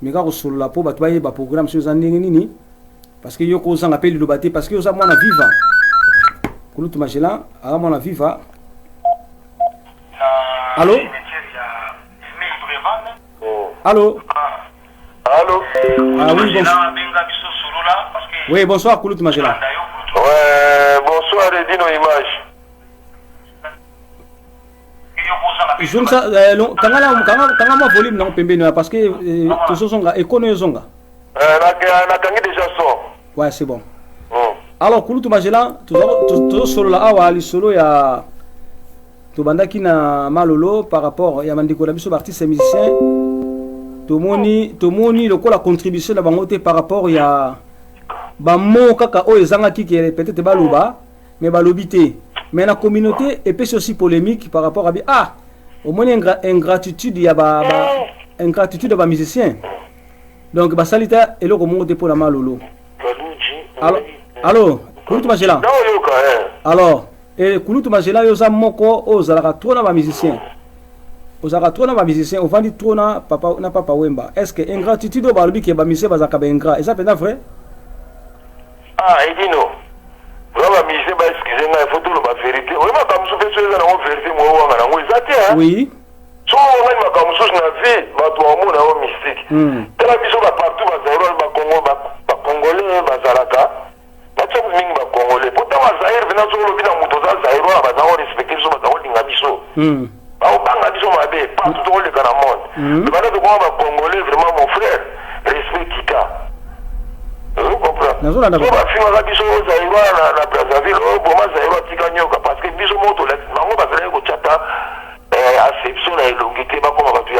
meka kosolola mpo bato bayeba programme so eza ndenge nini, parce que yo kozanga mpe liloba te, parce que oza mwana viva. Kulutu Magellan aza mwana viva. Allo, allo. Allô. Ah oui, bonsoir. Oui, bonsoir Kulutu Magellan. Ouais, bonsoir Edino Image. Zongisa, kanga mwa volume nango pembeni wana parce que tozozonga ekono ezonga. Nakangi déjà son. Ouais, c'est bon. Alors, kulutu Magellan, tozosolola awa lisolo ya tobandaki na Malolo par rapport ya bandeko na biso baartiste musicien. Tomoni lokola contribution na bango te par rapport ya bamo kaka oyo ezangaki ke peut-être baloba, mais balobi te. Mais na communauté epesi aussi polémique par rapport à bi ah, omoni ingratitude ya ba ingratitude ya bamusicien. Donc basali ta eloko moko te mpona Malolo. Alors, allo, kulutu Magellan. Naoyoka. Alors, kulutu Magellan, yo oza moko oyo ozalaka trop na bamusicien, ozalaka trop na bamusicien, ovandi trop na papa Wemba. Est ce que ingratitude oyo balobi ke bamusicien bazalaka baingrat eza mpenza vrai? Ah, edino, vraiment, bamusicien, baexcuse ngai, faut toloba vérité. Oyo makambo mosusu mpe so eza nango vérité, moyo wanga nango eza te, hein. So ongani makambo mosusu na vie, bato bamona yango mystique. Tala biso bapartout, bazaïrois, bacongo, bacongolais bazalaka natia mingi, bacongolais, po ntango azaire mpena, soki olobi na moto oza zaïrois, baza korespecte biso, baza kolinga biso, baobanga biso mabe partout tokoleka na monde. Mais banda tokoma bacongolais, vraiment, mon frère, respect kita. Nazolanda. So bafingaka biso zaïrois na Brazzaville, oyo boma zaïrois tika nyoka, parce que biso moko bango bazalaki kotyata acception na elongi te. Bakoma bato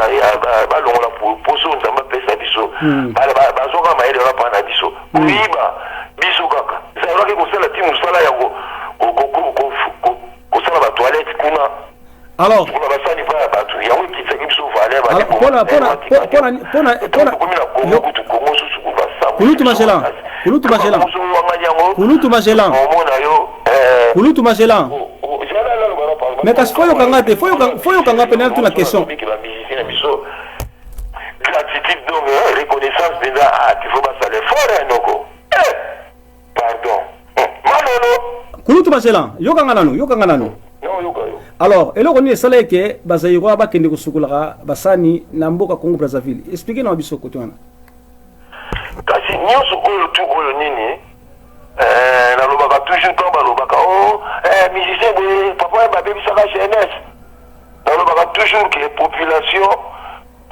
balongola poso Nzambe apesa biso. Bazwaka mayele wana mpa na biso koyiba biso kaka. Zaïrois kosala ti mosala ya kosala batoilette kuna. Alors kola basani mpa ya bato, yango ekitisaki biso valeur. Mpona Tokomi na Kongo kutu, Kongo susu. Kulutu Magellan, kulutu Magellan, kulutu Magellan, Omona yo. Kulutu Magellan, mais kasi fo yokanga te, fo yokanga pene tuna question. Bamusicien na biso, gratitude, donc reconnaissance mpenza, ah, il faut basala effort ya noko. Pardon, Malolo. Kulutu Magellan, yokanga nanu, yokanga nanu. Non, yoka yo. Alors, eloko nini esala eke bazaïrois bakende kosukolaka basani na mboka Congo Brazzaville? Explique na biso kote wana. Kasi nyonso oyo tu oyo nini, nalobaka toujours, ntango balobaka o musicien boye, papa babebisaka jeunesse, nalobaka toujours ke population,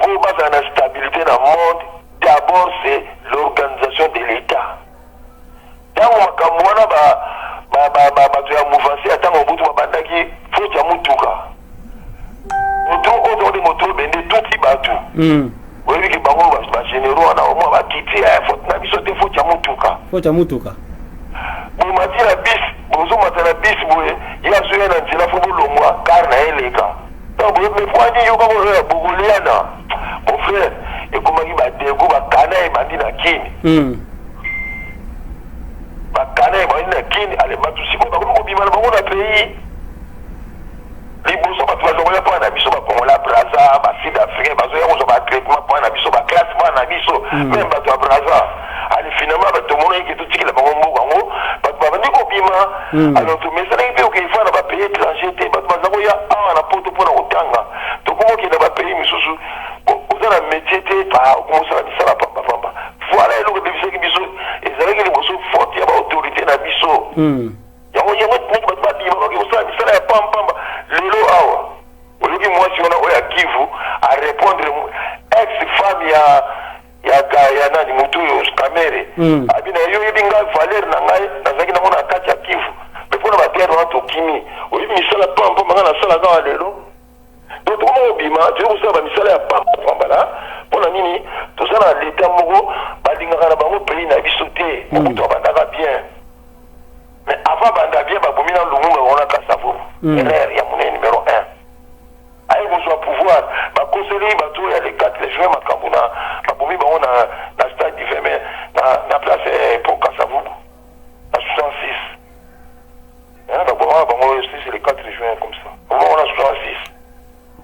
mpo bazala na stabilité na monde, d'abord c'est l'organisation de l'État. Ntango makambo wana, bato ya mouvance ya ntango Mobutu babandaki faute ya mutuka, moto oyo tokode moto obende tuti bato. Oyebiki bango bagénéraux wana, omwa bakiti faute na biso te, faute ya mutuka. Faute ya mutuka. Bomati na bis, bozomata na bis boye, ye azoya na nzela, fo bolongwa car na ye eleka. Donc boye, mais poani yo kaka oyo ya bokoliana, mon frère, ekomaki badego, bakana ebandi na Kini. Bakana ebandi na Kini. Ale, bato sikoyo bakomi kobima na bango na pays. Liboso bato bazokoya mpo na biso, bakongola Braza, basud africain bazoya kozwa batraitement mpo na biso, baclasse mpo na biso, même bato ya Braza. Ale, finalement bato tomonaki ke totikela bango mboka yango, bato babandi kobima. Alors tomesanaki mpe okefa na bapays étranger te. Bato baza koya awa na Poto mpona kotanga. Tokoma okende na bapays misusu, oza na métier te, okomosala misala pambapamba. Voilà eloko ebebisaki biso, ezalaki liboso faute ya baautorité na biso. Yango neti bato babima, baki kosala misala ya pampamba. Lelo awa oyoki mwasi wana oyo ya Kivu arépondre ex femme ya nani, motu oyo Kamerhe. Abi na yo, oyebi ngai, valeur na ngai nazalaki nango na kati ya Kivu, me mpona baguerre wana tokimi. Oyebi misala pampamba ngai nasalaka awa lelo. Donc tokoma kobima, toyei kosala bamisala ya pambapamba na mpona nini? Toza na leta moko balingaka na bango pays na biso te. Mobutu abandaka bien, mais avant banda bien, babomi na Lumumba bango na Kasavubu. Erreur ya monene numéro 1. Aye kozwa pouvoir, bakoseli bato oyo ya le 4 juin makambo na babomi bango na stade du 20 mai, na place po Kasavubu na 66. Babomaka bango, c'est le 4 juin comme ça, bango na 66.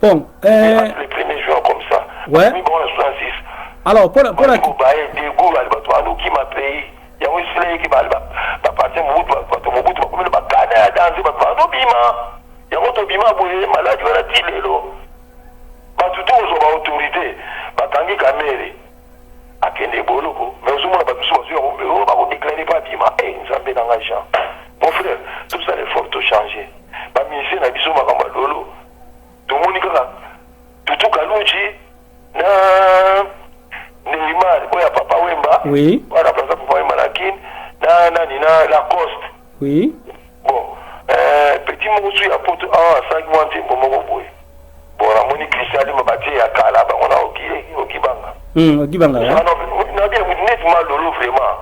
Bon. Le 1er juin comme ça. Babomi bango na 66. Alors mpona baye dego, bato bandokima pays. Yango esila yeke baparti Mobutu, bato Mobutu bakomi na bakana ya danger, bato bandobima. Yango tobima boye, maladi wana ti lelo. Bato to kozwa baautorité, bakangi Kamerhe, akende boloko, mais ozomona bato mosusu bazwi yango, oyo bakodéclare mpe abima. E Nzambe na ngai, Jean, mon frère, tosala effort, tochange bamusicien na biso. Makambo ya lolo tomoni kaka. Tutu Kalunji na Neymar oyo ya Papa Wemba. Oui. Wana plaza Papa Wemba na Kin na nani na Lacoste. Oui. Bon, petit moko su ya poto awa asalaki mwa nzembo moko boye. Bon, namoni Christian Lima batie ya kala bango na oki okibanga. Okibanga. Nabi neti malolo vraiment.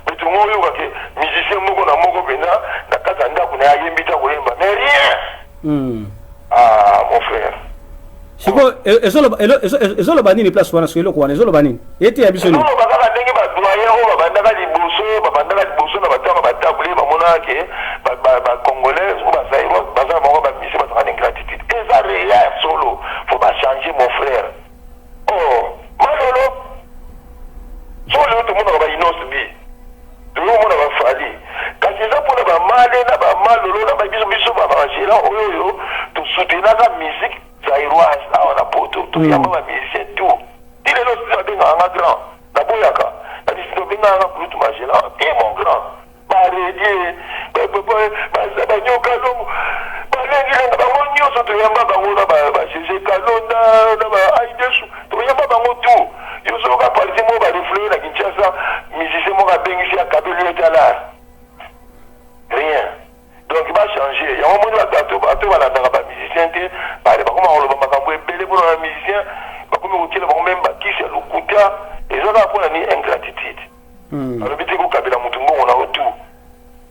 Mais tout le monde ke musicien moko na moko mpenza na kati ya ndako na ye ayembi ta koyemba mais rien. Ah mon frère. Sikoyo ezoloba nini place wana? Soki eloko wana ezoloba nini, eteya biso nini? Ezoloba kaka ndenge badoyen oyo babandaka liboso na batango batabule, bamonaka ke bacongolais oyo bazaïrois baza na bango bamusicien, bazalaka na ingratitude. Eza réel ya solo, faut bachanger, mon frère. Oh, malolo, so lelo tomonaka baInnoss'B, tozomona baFally, kasi eza mpona bamale na bamalolo na babiso. Biso babangela oyo tosoutenaka musique zaïroise awa na poto, toyamba bamusicien tout ti lelo. Sisi babengaka nga grand, naboyaka na bisi, tobengaka nga kulutu Magellan te, mon grand. Baredie banyoka longo, balengilenga, bango nyonso toyamba bango na baGG Kalonda na baaidesu, toyamba bango tout. Yo soki parti moko barefle na Kinshasa, musicien moko abengisi, akabeli ye talar, rien. Donc bachanger yango. Moni bato, bato balandaka bamusicien te, bale bakoma koloba makambo ebele mpona bamusicien, bakomi kotiela bango même bakisi ya lokuta. Eza kaka mpona ni ingratitude. Alobi te kokabela motu mbongo na yo tout,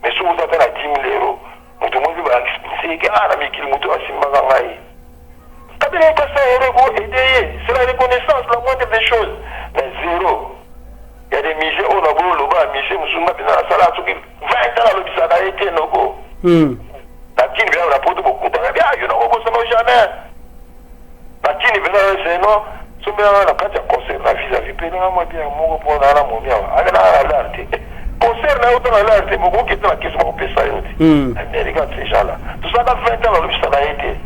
mais soki oza ata na 10 000 euro, moto moko mpe baexpliquer ke ah, na mikili moto asimbaka ngai, kabela ye kasa ere ko aider ye, c'est la reconnaissance, la moindre des choses. Mais zéro. Ya des musiciens oyo na boyo oloba, musicien mosusu nga mpenza nasala soki 20 ans, nalobisaka ye te noko. Na kini mpenza, na poto bokutana bia yo nakobosana jamais. Na kini mpenza seno sombelanga na kati ya concert na vis-à-vis mpe nanga mwa bière moko mpo naa na momi awa ake naa na lar te. Concert na yo to na lar te, mokoki te na kesi bakopesa yo te. Mais regarde ces gens là, tosalaka 20 ans, nalobisaka ye te.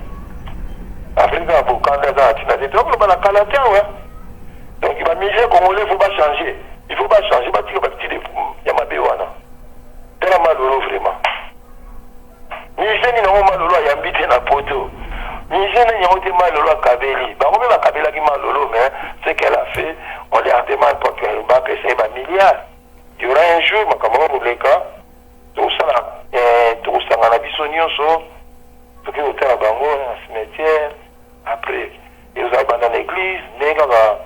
Afrika ya bokanda eza na ntina te, tokoloba na kala te awa. Donc bamusicien congolais, faut bachanger, il faut bachanger, batika bahabitude ya mabe wana. Tala malolo, vraiment, musicien nini yango malolo ayambi te na poto? Musicien nini yango te malolo akabeli? Bango mpe bakabelaki malolo, mais ce qu'elle a fait, on leur demande pas que bapesa ye bamilliard. Il y aura un jour makambo yango koleka, tokosala, tokosangana biso nyonso, tokoki kotala bango na cimetière. Après ezala banda na église, ndenge kaka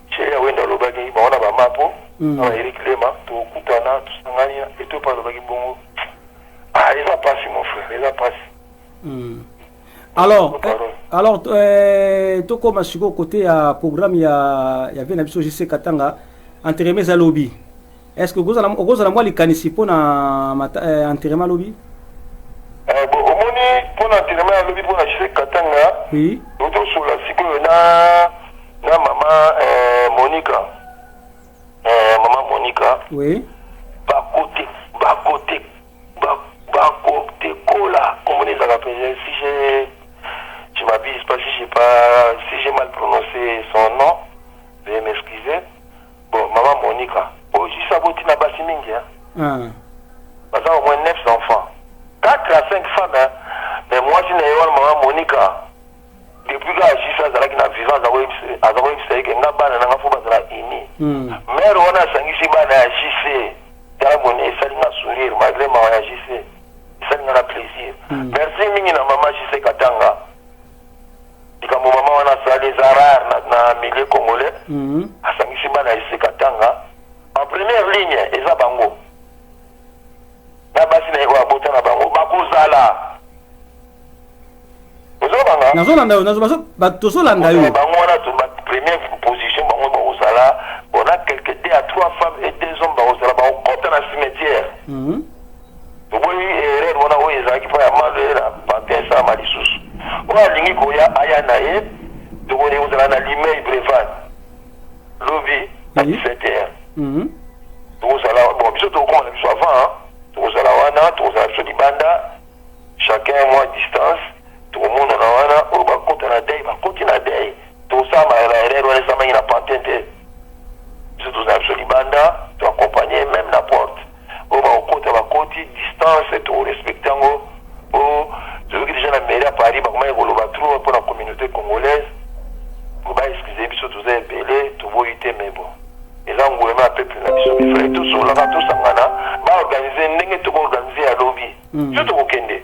chere ya wenda alobaki bango na bamapo na ba Eric Lema, tokutana, tosangani eto mpe alobaki bongo. Ah, eza pasi, mon frère, eza pasi. Alors, tokóma sikoyo côté ya programme ya vieux na biso JC Katanga. Enterrement eza lobi. Est ce que okozala mwa likanisi mpona enterrement lobi? Bon, omoni, mpona enterrement ya lobi mpona JC Katanga, tozosola sikoyo na mama Monica, mama Monica. Bakote kola komona ezalaka mpenza, si je m'abuse pas, si j'ai pas si j'ai mal prononcé son nom, veuillez m'excuser. Bon, mama Monica oyo jisi aboti na basi mingi, hein. Baza au moins neuf enfants, 4 à 5 femmes, hein. Mais mwasi na ye wana, mama Monica, depuis kaka jisi azalaki na vivant, aza koyebisa ye ke nga bana nanga faut bazala uni. Mare wana asangisi bana ya JC. Tala boni esali nga sourire malgré mawa ya JC, esali nga na plaisir. Merci mingi na mama JC Katanga. Likambo mama wana asali eza rare na milieu congolais. Asangisi bana ya JC Katanga en première ligne, eza bango na basi na ye oyo abota na bango bakozala. Ozobanga? Nazolanda yo, tozolanda yo. Bango wana to ba première position, bango bakozala. On a quelque deux à trois femmes et deux hommes bakozala, bakokɔta na cimetière. Toboyi erreur wana oyo ezalaki mpo ya malo na pantin esalama lisusu. Oyo alingi koya, aya na ye. Tokoni kozala na Limay Brevan lobi na 17 heures. Tokozala, bon, biso tokokoma na biso avant, tokozala wana, tokozala biso libanda, chacun mwa distance, tokomonana wana. Oyo bakota na deuil, bakoti na deuil. Tosala na erreur wana esalamaki na pantin te. Biso tozala biso libanda, toaccompagne même na porte. Oyo bakokota, bakoti, distance torespecte yango. Po toyoki déjà na mairie ya Paris bakomaki koloba trop mpona communauté congolaise. Biso tokokende,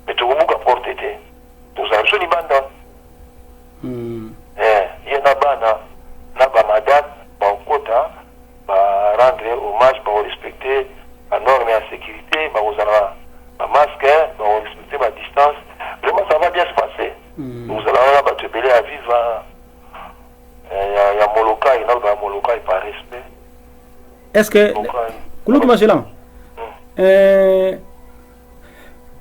mais tokobuka porte te, tozala biso libanda. Eh, ye na bana na ba madame bakokota, ba rendre hommage, bako respecter ba normes ya securite, bakozala ba masque, bako respecter ba distance. Vraiment, ça va bien se passer. Tokozala wana bato ebele ya Viva, ya Molokai, naloba ya Molokai par respect. Est ce que kulutu Magellan,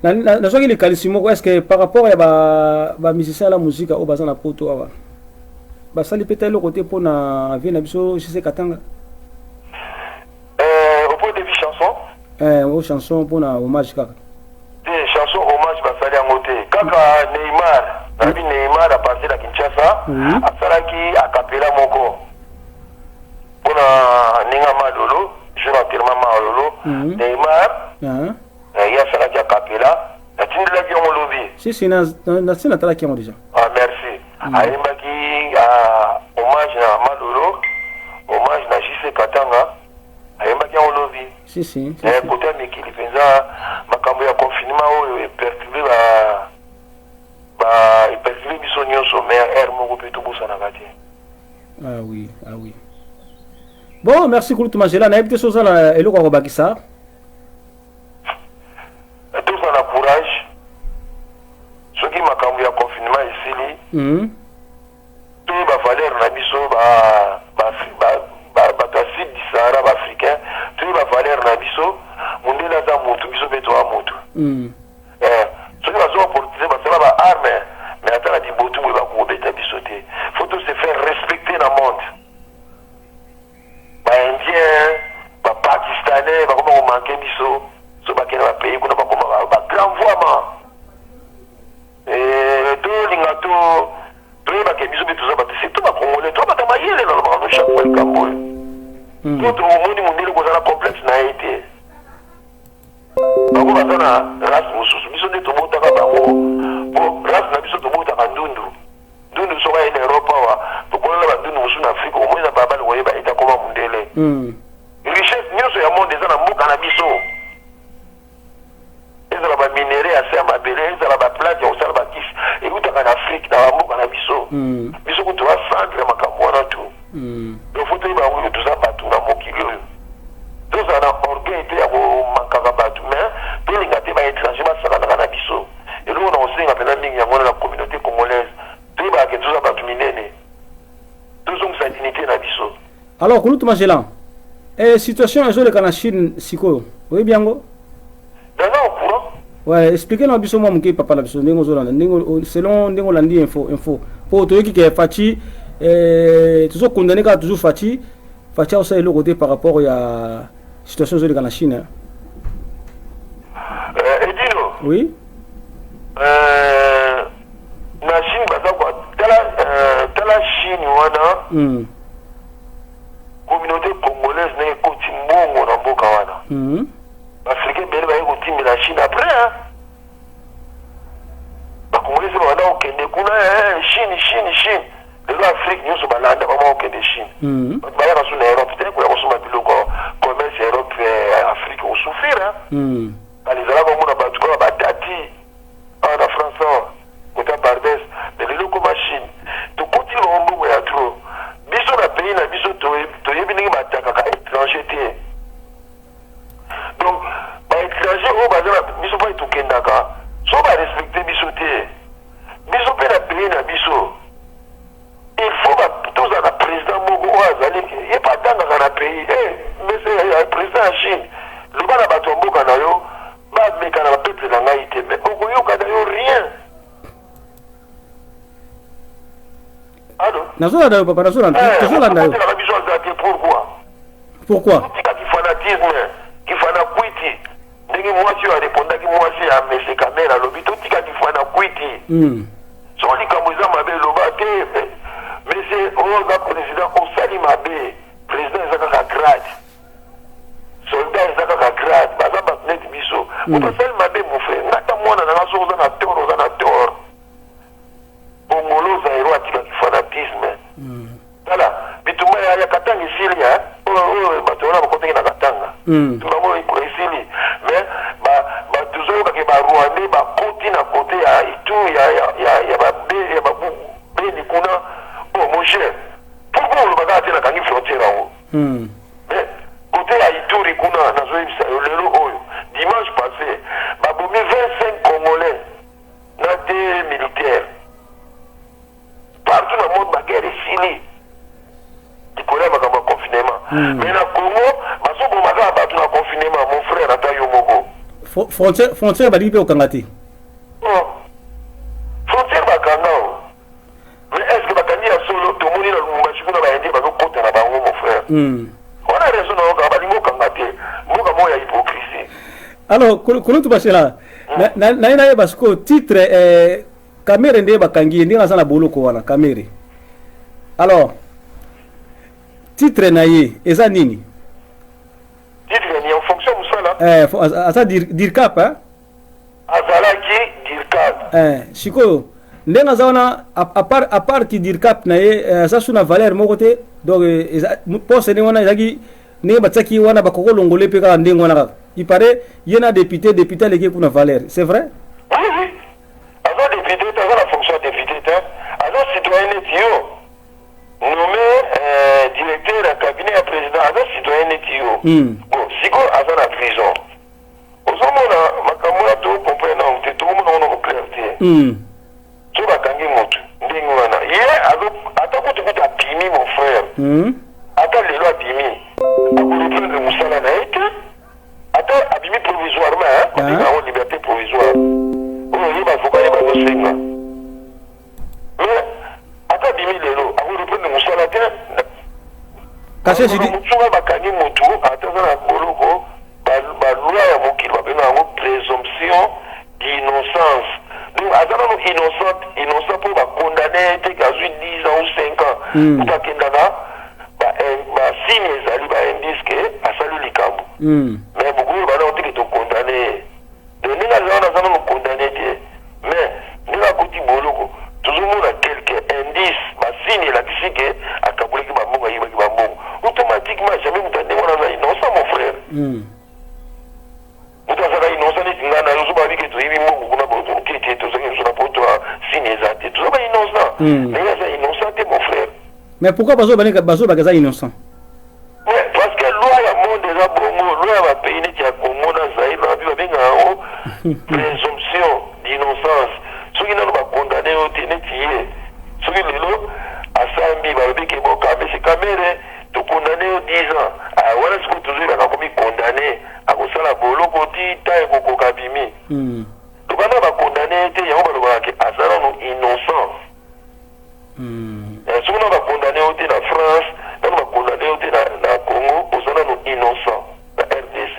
nazwaki likanisi moko, est ce que par rapport ya bamusicien ya la musique oyo baza na Poto awa, basali mpe ta eloko te mpona vie na biso JC Katanga? Au point de vue chanson? O chanson mpona hommage kaka. Te, chanson hommage basali yango te. Kaka Neymar, nayebi Neymar à partir ya Kinshasa asalaki acapella moko mpona ndenge Malolo, jour enterrement Malolo. Neymar ye asalaki acapella, natindelaki yango lobi. Si si, nasi natalaki yango déjà. Ah, merci. Ayembaki hommage na Malolo, hommage na JC Katanga, ayembaki yango lobi. Si si. Kote ya mikili mpenza, makambo ya confinement oyo eperturbe ba eperturbe biso nyonso, mais heure moko mpe tobosanaka te. Ah oui, ah oui. Bon, merci kulutu Magela. Nayebi te so oza na eloko ya kobakisa. Tozala courage. Soki makambo ya confinement esili, toyeba valeur na biso, bato ya sud du Sahara, baafricain, toyeba valeur na biso. Mondele aza motu, biso mpe toa motu. Soki bazwa opportunité, basala ba arme, mais ata na libotu boye bakobeta biso te. Faut to se faire respecter na monde. Baindien, bapakistanais bakoma komanke biso. So bakende bapays kuna, bakoma bagrand voix. Tolinga to toyebake biso mpe toza bato, surtout bacongolais, toa bato mayele. Nalobaka no chaque fois likambo oyo, po tomoni mondele kozala complexe na ye te. Bango baza na race mosusu, biso nde tobotaka bango, po race na biso tobotaka ndundu. Ndundu soki aye na Europe awa, tokolala bandundu mosusu na Afrique, omoi na babali koyeba ete akoma mondele. Richesse nyonso ya monde eza na mboka na biso, ezala baminerais ya se ya mabele, ezala baplante ya kosala bakisi, eutaka na Afrique, na bamboka na biso. Biso kutu toza centre ya makambo wana tu. Donc faut toyeba yango, toza bato na mokili oyo. Tozala na orgueil te ya komankaka bato, mais tolinga te baétranger basakanaka na biso. Eloko na kosenga mpenza mingi yango wana na communauté congolaise, toyebaka ke toza bato minene, tozongisa dignité na biso. Alors kulutu Magellan, situation ezoleka na Chine sikoyo, oyebi yango? Naza au courant. Ouais, explique na biso mwa moke, papa na biso, ndenge ozolanda, ndenge selon ndenge olandi info, mpo toyoki ke Fatshi, tozokondane kaka toujours Fatshi. Fatshi aosala eloko te par rapport ya situation ezoleka na Chine. Edino. Oui. Na Chine baza kwa tala, tala Chine wana, communauté congolaise ndenge ekoti mbongo na mboka wana. Baafricain ebele baye kotimbela Chine après, hein. Bacongolais se babanda kokende kuna, Chine, Chine, Chine. Lelo Afrique nyonso balanda bama kokende Chine. Bato bayaka so na Europe te koya kosomba biloko. Commerce ya Europe, Afrique kosouffrir, hein. Kala ezalaka omona bato kaka batati awa na France, awa kota Barbes, mais lelo koma Chine, tokoti bango mbongo ya trop. Biso na pays na biso toyebi ndenge batakaka étranger te. Donc baétranger oyo baza na biso mpai tokendaka, so barespecte biso te. Biso mpe na pays na biso, il faut tozala na président moko oyo azali, ye mpe atangaka na pays. Monsieur président ya Chine, loba na bato ya mboka na yo bameka na bapeuple na ngai te, mais okoyoka na yo rien. Allo? Nazolanda yo, papa, nazolanda, tozolanda yo. Okotelaka biso aza te, pourquoi? Pourquoi? Tika kifanatisme, kifana kwiti. Ndenge mwasi oyo arépondaki, mwasi ya mese Kamerhe, alobi totika kifana kwiti. Soki likambo eza mabe, eloba te: "Monsieur oyo oza président, osali mabe." Président eza kaka grade, soldat eza kaka grade, baza bato neti biso. Moto asali mabe, mon frère, nga ata mwana na nga, soki oza na tort, oza na tort. Bongolo Zairo atikaki fanatisme. Tala bitumba ya Katanga esili, oyo bato wana bakotaki na Katanga. Bitumba yango esili, mais bato ozoyoka. kuna. Oh mon cher, pourquoi oloba kaka te nakangi frontière yango? Mais côté ya Ituri kuna, nazoyebisa yo, lelo oyo, dimanche passé, babomi 25 Congolais na deux militaires. Partout na monde baguerre esili likolo ya makambo ya confinement, mais na Congo bazoboma kaka bato na confinement. Mon frère, ata yo moko. Frontière balingi mpe kokanga te. Oh. Frontière bakanga o, mais est ce que bakangi ya solo? Tomoni na Lubumbashi kuna baindien bazokota na bango, mon frère. Wana raison na yoka, balingi okanga te. Mboka moko ya hypocrisie. Alors kulutu Mashala, naye nayeba sikoyo titre Kamerhe nde bakangi ye, ndenge aza na boloko wana Kamerhe. Alors titre na ye eza nini? Titre ni en fonction mosala. Aza dircab, hein? Azalaki dircab. Sikoyo ndenge aza wana, à part ki dircab na ye, aza su na valeur moko te. Donc poste ndenge wana ezalaki, ndenge batiaki ye wana, bakoki kolongola mpe kaka ndenge wana kaka. Il paraît ye na député aleki kuna valeur, c'est vrai? Oui, aza député te, aza na fonction ya député te. Aza citoyen neti yo, nommé directeur ya cabinet ya président. Aza citoyen neti yo. Bon, sikoyo aza na prison. Ozomona makambo wana, tocomprendre nano te, tokomona ngo nano clair te. So bakangi motu ndenge wana, ye ata kutu abimi, mon frère, ata lelo abimi, akoreprendre mosala na ye te. Ata abimi provisoirement, babenga yango liberté provisoire oyo ye bavoka ye bazosenga, mais ata abimi lelo, akoreprendre mosala te. Kasi mosunga bakangi motu, ata aza na boloko, baloi ya mokili babenga yango présomption d'innocence. Donc aza nano innocent mpo bacondamner ye te, azwi 10 ans ou 5 ans. Moto akendaka, basigne ezali, baindice ke asali likambo, mais bokoki bana oteke tocondamner ye. Donc ndenge aza wana, aza nano condamné te, mais ndenge akoti boloko, tozomona quelque indice, basigne elakisi ke akabulaki bambongo, ayibaki bambongo. Automatiquement, jamais moto ndenge wana aza innocent, mon frère. Moto azalaka innocent neti ngai na yo, so babi ke toyibi mbongo kuna, te te, tozalaki biso na poto, signe eza te, toza ba innocent. Ndenge aza innocent te, mon frère. Mais pourquoi bazobaka eza innocent? Ouais, parce que loi ya monde eza bongo. Loi ya bapays neti ya Congo na Zaire na babi, babengaka yango présomption d'innocence. Soki nano bacondamner yo te, neti ye soki lelo asambi, balobi ke bon, monsieur Kamerhe, tocondamner yo 10 ans. Ah, wana sikoyo tozoyebaka komi condamné, akosala boloko ti ta ekokoka, bimi. Tokanda bacondamner ye te, yango balobaka ke aza nano innocent. Soki nano bacondamner yo te na France, nano bacondamner yo te na Congo, oza nano innocent na RDC.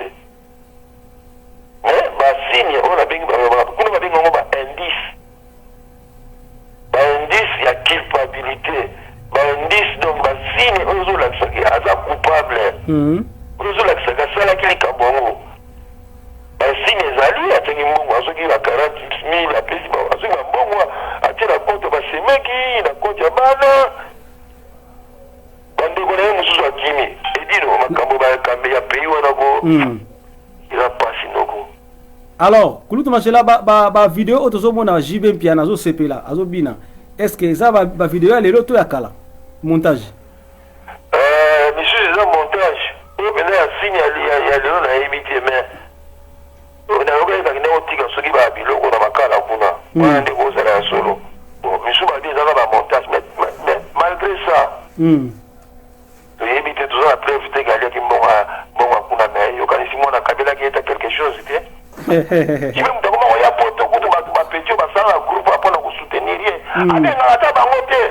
Mais basigne oyo nabengi, kuna babengi yango baindice, baindice ya culpabilité, baindice, donc basigne oyo ezolakisaki aza coupable, oyo ezolakisaki asalaki likambo yango. Basigne ezali: atiaki mbongo, azoki ba 40 000, apesi, azoki bambongo, atie na compte, basemeki na compte ya bana, bandeko na ye mosusu akimi. Edino makambo bakambe ya pays wana ko, eza pasi noko. Alors kulutu Mashala, bavideo oyo tozomona JB Mpiana azosepela, azobina, est ce que eza bavideo ya lelo to ya kala, montage? Misusu eza montage. Oyo mpenza ya signe ya lelo, nayebi te, mais nayoka ezalaki ndenge otika soki ba biloko na makala kuna wana, ndeko, ozala ya solo. Bon, misusu babi ezaka bamontage, mais malgré ça, toyebi te, toza na preuve te kaliaki mbongo mbongo kuna. Mais yokanisi mwana akabelaki eta quelque chose te. Jibe moto akoma koya poto kutu, bato bapeti oyo basalaka groupe mpona kosoutenir ye, abengaka ata bango te.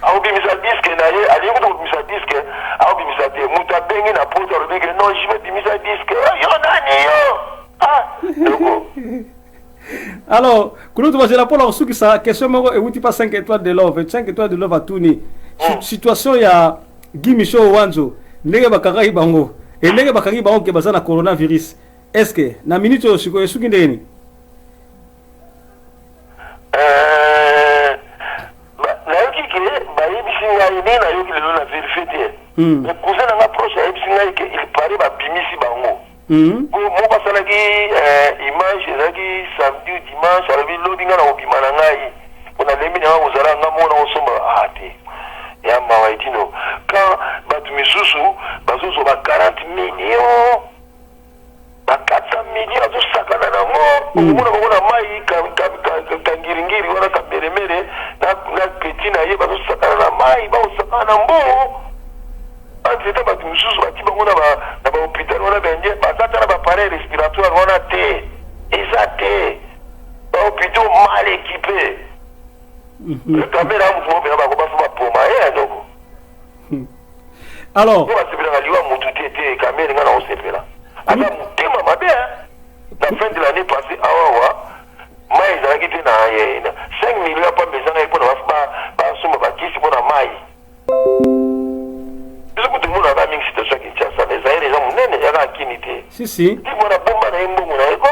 Akobimisa disque na ye, alingi kutu kobimisa disque, akobimisa te. Moto abengi na poto, alobi ke non, jibe bimisa disque. Yo nani yo? Ah, ndeko. Alors kulutu Mashala, mpona kosukisa, question moko ewuti pa 5 étoiles de love. 5 étoiles de love atuni situation ya Guy Micho Wanzo, ndenge bakangaki bango e ndenge bakangi bango ke baza na coronavirus. Est ce que na minute oyo sikoyo esuki ndenge nini? Nayoki ke bayebisi ngai, ndenge nayoki lelo, na vérifier te, mais cousin na nga proche ayebisi ngai ke il paraît babimisi bango. Moko asalaki image, ezalaki samedi ou dimanche, alobi lobi ngai na kobima na ngai. Po nalembi na nga kozala nga moko nakosomba ah te ya mawa edino quand batu misusu bazozwa ba 40 millions ba 400 millions azosakana nango okomona bango na mayi kangiringiri wana kameremere na petit na ye bazosakana na mayi bakosakana na mbongo entre temps batu misusu bati bango na ba hopital wana ba indien baza ata na ba appareil respiratoire wana te eza te. Ba hopitaux mal equipe. Kamera mutu moko pena bako bafu bapoma ye ya ndoko. Alors. Yo basepelaka liwa mutu te te Kamere nga na osepela. Aza motema mabe hein. Na fin de l'année passée awawa mayi ezalaki te na 5 millions ya pamba ezangaki pona basomba bakisi pona mayi. Biso kutu tomonaka mingi situation ya Kinshasa mais Zaire eza munene ya kaka Kin te. Si si. Ti mwana bomba na ye mbongo na ye ko.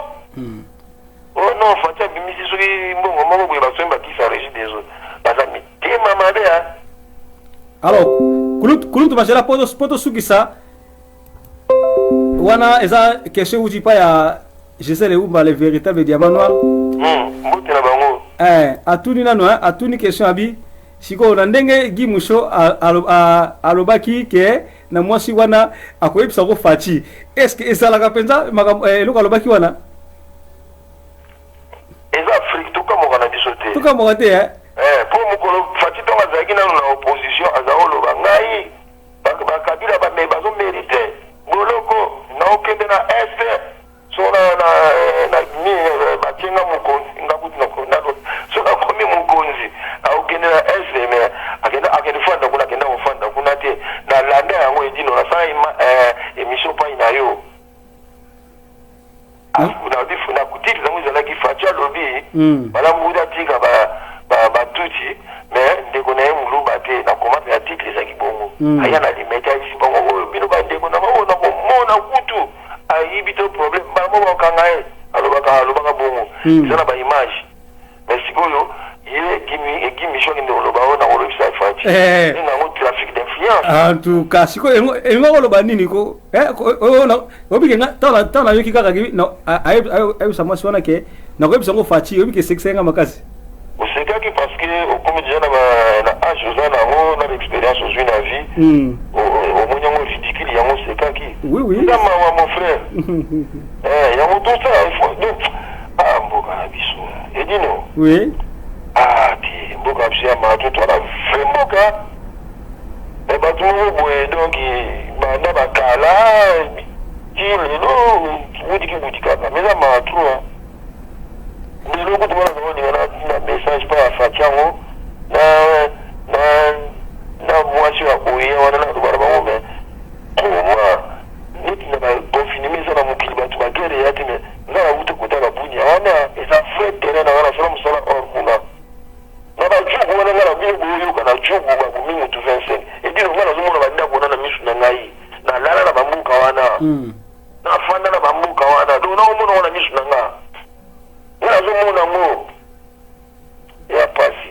Oh non Fatshi abimisi soki mbongo moko boye basombi bakisi ya regie des eaux baza mitema mabe hein. Alors kulutu Bashela po tosukisa wana eza question euti pa ya Gisèle Eumba le véritable diamant noir. Mbote na bango. Eh, atuni nano hein, atuni question abi sikoyo na ndenge Guy Musho alobaki ke na mwasi wana akoyebisa ko Fatshi. Est-ce que ezalaka mpenza makambo eh, eloko alobaki wana? Eza Afrique tokamwaka na biso te. Tokamwaka te eh? Eh, po mokolo Fatshi ntango azalaki nano na opposition azalaki koloba ngai ba Kabila ba bazo merite boloko naokende na est so na na na nini batie nga mokonzi nga kutu na so nakomi mokonzi akokende na est mais akende akende fanda kuna akenda kofanda kuna te na landa yango edino nasala émission pai na yo na titre yango ezalaki Fatshi alobi malamu kuta atika batutsi mais ndeko na ye muluba te na koma mpe ya titre ezalaki bongo aya na limete ayebisi bango oyo bino bandeko na bango nakomona kutu ayibi to problème mbala moko bakanga ye alobaka alobaka bongo eza na ba image mais sikoyo ye Guy Michon akende koloba oyo nakolobisa Fatshi ndenge yango trafic d'influence. En tout cas sikoyo elingi koloba nini ko oyebi ke ntango nayoki kaka ayebisa mwasi wana ke nakoyebisa yango Fatshi oyebi ke esekisa ye nga makasi. Osekaki parce que okomi dejà na na age oza na yango na experience ozwi na vie omoni yango ridicule yango osekaki. Oui oui. Eza mawa mon frère. Eh yango tout ça il faut donc ah mboka na biso edino. Oui. Ah te mboka na biso ya mawa to toza na vrai mboka. Mais bato moko boye donc banda bakala ti lelo butiki buti kaka mais eza mawa trop hein. Lelo kutu wana nazolinga na message pa ya Fatshi yango na na na mwasi ya oya wana naloba na bango mais comment neti na ba confinement eza na mokili bato ba guerre eya te mais nga nauta kotala Bunia wana eza vrai terrain na nga nasala mosala or kuna na ba Djugu wana nga na bino boyoka na Djugu babomi motu 25 ebino nga nazomona bandako wana na misu na ngai nalala na bamboka wana nafanda na bamboka wana donc naomona ngo na misu na nga nga nazomona ngo ya pasi.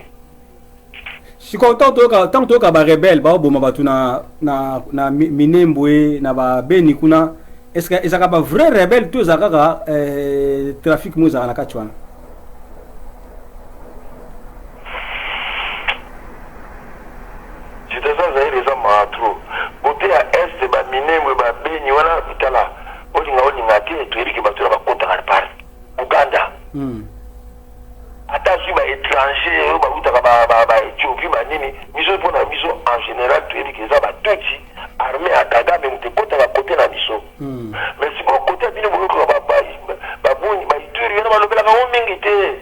Sikoyo ntango toyoka ntango toyoka ba rebelle baoboma bato na na na Minembwe na ba Beni kuna est ce que ezalaka ba vrai rebelle to ezalaka kaka eh, trafic mo ezalaka na kati wana? Situation Zaire eza mawa trop cote ya est ba Minembwe ba Beni wana tala olinga olinga te toyebi ke bato na bakotaka par Uganda ata azwi ba etranger oyo bawutaka ba ba ba Ethiopie ba nini biso mpo na biso en general toyebi ke eza ba tutsi armee ya Kagame moto ekotaka cote na biso mais sikoyo cote ya bino boyokaka ba ba ba Buni ba Ituri wana balobelaka yango mingi te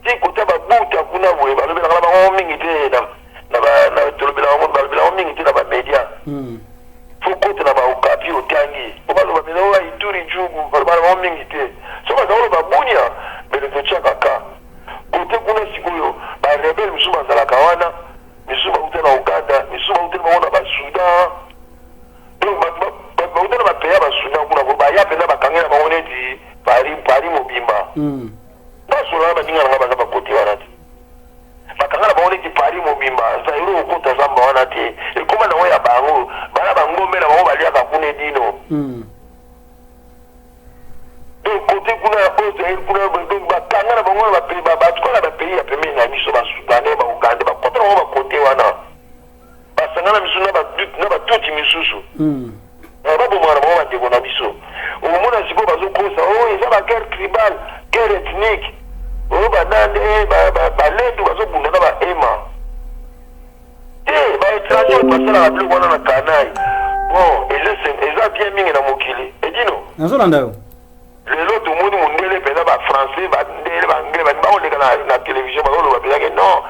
ti cote ya ba Buta kuna boye balobelaka na bango yango mingi te na na ba na tolobelaka yango balobelaka yango mingi te na ba media Faut kota na ba okapi otangi po baloba mpenza oyo Ituri Djugu baloba na bango mingi te soki baza koloba Bunia mbele totiaka ka kote kuna sikoyo ba rebelle misusu bazalaka wana misusu bauta na Uganda misusu bauta na bango na ba Sudan donc bato bauta na ba pays ya ba Sudan kuna ko baya mpenza bakangela bango neti Paris Paris mobimba nasolola na baninga na nga baza bakote wana te Bakanga na bango neti Paris mobimba Zaire okota zamba wana te ekoma nango ya bango bana ba ngombe na bango baliaka kuna edino donc kote kuna. na Haut-Zaïre kuna, donc bakanga na bango na ba bato kaka na ba pays ya pembeni na biso, ba Soudanais, ba Ougandais, bakota na bango ba cote wana, basangana misusu na ba na ba Tutsi misusu. Babomaka na bango bandeko na biso. Okomona sikoyo bazokosa, oh eza ba guerre tribale, guerre ethnique, oh banande balendu bazobunda na ba Hema. Te, ba etranger bato basalaka biloko wana na kanai. Bon, eza eza bien mingi na mokili. Edino. Nazolanda yo. Lelo tomoni mundele mpenza, ba français, bandele, ba anglais, bani bakoleka na, na television, bazoloba mpenza ke non,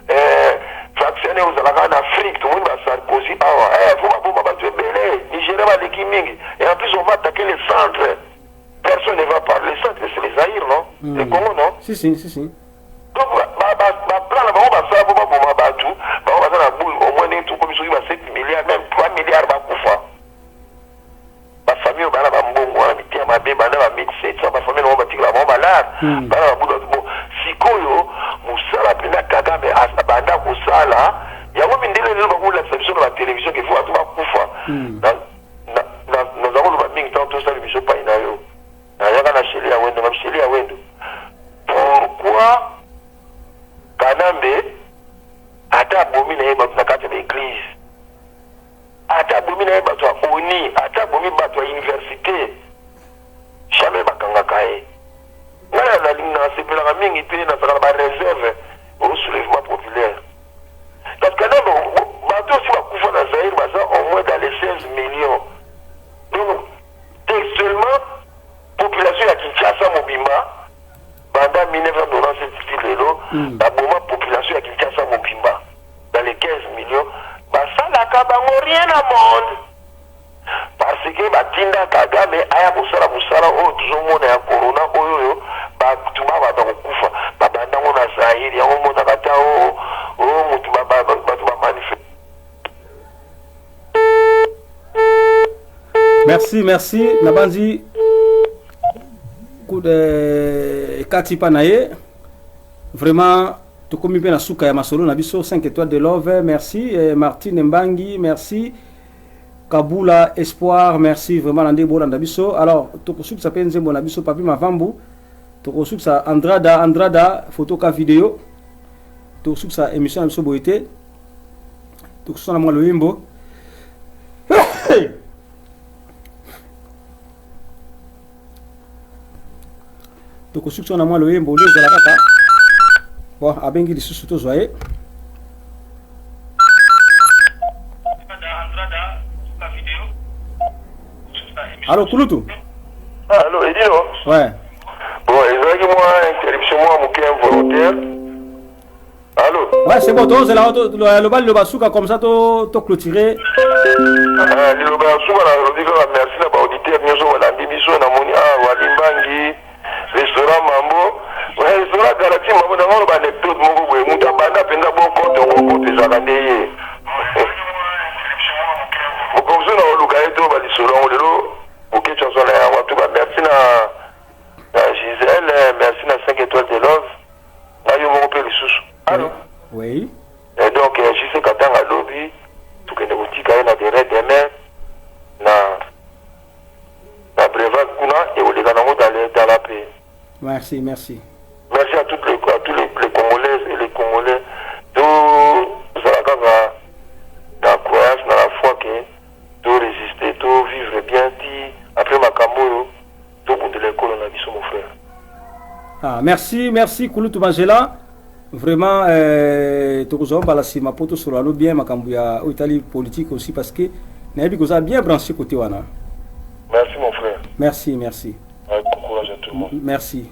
eh, vaccin ozalaka na Afrique. Tomoni ba Sarkozy awa, eh, faut baboma bato ebele, Nigeria baleki mingi, et en plus on va attaquer les centres, personne ne va parler. Centre, c'est les Zaïre, non? Le Congo, non? Si si si si. Donc ba plan na bango basala mpo baboma bato, bango baza na boule. Au moins ndenge tokomi, soki ba 7 milliards, même 3 milliards bakufa, bafamille oyo bana bambongo wana miteya mabe banda ba 1700, bafamille nango batikala bango balare, bana babuda bato. Bon, sikoyo mosala mpenza Kagame banda kosala yango, mindele lelo bakolakisa biso na batelevizio ke fo bato bakufa. Naza koloba mingi ntango tosala biso pai na yo, nayaka na Sheli ya Wendo, na Sheli ya Wendo, pourquoi Kanambe ata abomi na ye bato na kati ya baeglise, ata abomi na ye bato ya oni, ata abomi bato ya université, jamais bakangaka ye? Ngai nalingi, nasepelaka mingi te, nazalaka na bareserve au soulèvement populaire, parce que Kanambe, bato osi bakufa na Zaire baza au moins dans les 16 millions. Donc textuellement, population ya Kinshasa mobimba banda 1997 ti lelo, baboma population ya Kinshasa mobimba dans les 15 millions, basalaka bango rien na monde, parce que batinda Kagame aya kosala mosala oyo tozomona ya corona oyo, oyo bato babanda kokufa, babandango na Zaire. Yango monaka ta o motu bato bamanifeste. Merci, merci. Nabanzi ekati mpa na ye. Vraiment, tokomi mpe na suka ya masolo na biso. 5 étoiles de love, merci. Martine Mbangi, merci. Kabula Espoir, merci vraiment na nde bolanda biso. Alors tokosukisa mpe nzembo na biso Papi Mavambu, tokosukisa Andrada, Andrada photo ka video. Tokosukisa émission na biso boye te, tokosukisa na mwa loyembo. Tokosukisa na mwa loyembo nde ezala kaka. Bon, abengi lisusu, tozwa ye. Allo, kulutu. Allo, Edino. Ouais. Bon, ezalaki mwa interruption mwa moke involontaire. Allo. Ouais, c'est bon, tozela loba liloba suka, comme ça to to clôturer. Liloba ya suka, nalobi kaka merci na baauditeur nyonso balandi biso. Namoni walimbangi restaurant Mambo, restaurant Galaxie Mambo. Nango loba anecdote moko boye: moto abanda mpenza bokoto bokoto ezalaka nde ye mokonzi na oluka ye to balisolo yango lelo bokeco azwa na yango. En tout cas, merci na Gisèle, merci na 5 étoiles de love, na yo moko mpe lisusu. Allo. Oui. Et donc JC Katanga alobi tokende kotika ye na derrière demain na Brevard kuna, ekoleka nango dans la paix. Merci, merci. Merci à tous les Congolaises et les Congolais. Tozala kaka na croyance, na la foi ke to résister, to vivre bien ti après makambo oyo, tobundela ekolo na biso, mon frère. Ah, merci, merci kulutu Bangela. Vraiment, tokozwa mbala nsima mpo tosolola no bien makambo ya oyo etali politique aussi, parce que nayebi koza bien branché côté wana. Merci, mon frère. Merci, merci. Ouais, bon courage à tout le monde. Merci.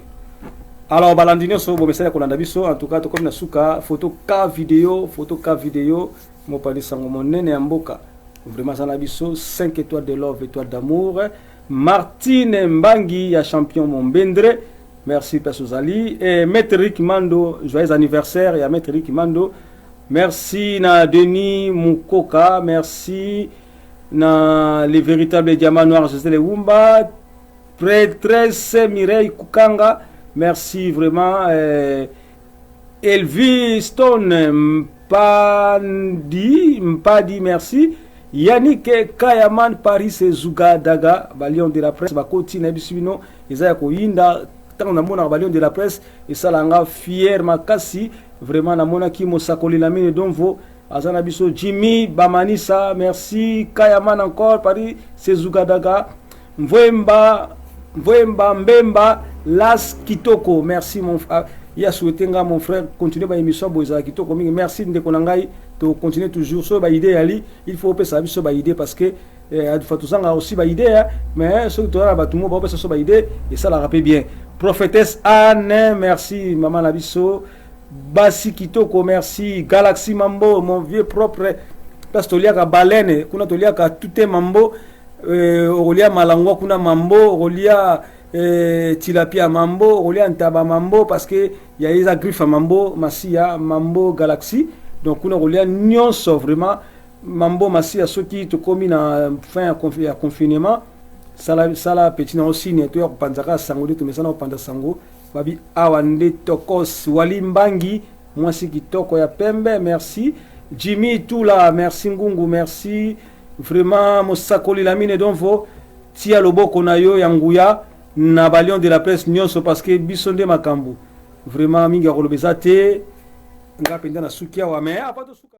Alors balandi nyonso bomesala kolanda biso, en tout cas tokomi na suka. Photo ka video, photo ka video, mopali sango monene ya mboka, vraiment aza na biso. 5 étoiles de love, étoile d'amour, Martine Mbangi ya champion Mombendre, merci place ozali. Et maître Rick Mando, joyeux anniversaire ya maître Rick Mando. Merci na Denis Mukoka, merci na les véritables diamants noirs, Gisèle Wumba, prêtresse Mireille Kukanga, merci vraiment. Elvis Stone Mpandi Mpadi, merci. Yannick Kayaman Paris Zouga Daga, ba Lion de la presse bakoti na biso bino eza ya koyinda. Ntango namonaka balion de la presse, esalaka nga fier makasi vraiment. Namonaki mosakoli Lamine Donvo aza na biso, Jimmy Bamanisa, merci. Kayaman encore, Paris Sezugadaga, Mvwemba Mvwemba Mbemba Las Kitoko, merci mon frère. Ya souhaité nga, mon frère, continue ba émission boye, ezala kitoko mingi. Merci ndeko na ngai, to continue toujours. So ba idée yali, il faut opesa biso ba idée, parce que fa tozanga aussi ba idée, mais soki toza na bato mo baopesa so ba idée, esalaka mpe bien. Prophétesse Anne, merci mama na biso basi kitoko, merci. Galaxy Mambo, mon vieux propre, place toliaka baleine kuna, toliaka tute mambo, okolia malangwa kuna mambo, okolia tilapia mambo, okolia ntaba mambo, parce que ya eza griffe ya mambo masiya mambo Galaxy. Donc kuna okolia nyonso vraiment mambo masiya. Soki tokomi na fin ya confinement, sala, sala petit na osine toya kopanzaka sango nde tomesana kopanza sango. Babi awa nde tokos wali mbangi, mwasi kitoko ya pembe, merci. Jimmy Tula, merci. Ngungu, merci vraiment. Mosakoli Lamine Donvo, tia loboko na yo ya nguya na balion de la presse nyonso, parce que biso nde makambo vraiment mingi ya koloba eza te. Nga mpenza nasuki awa, mais apa tosuka.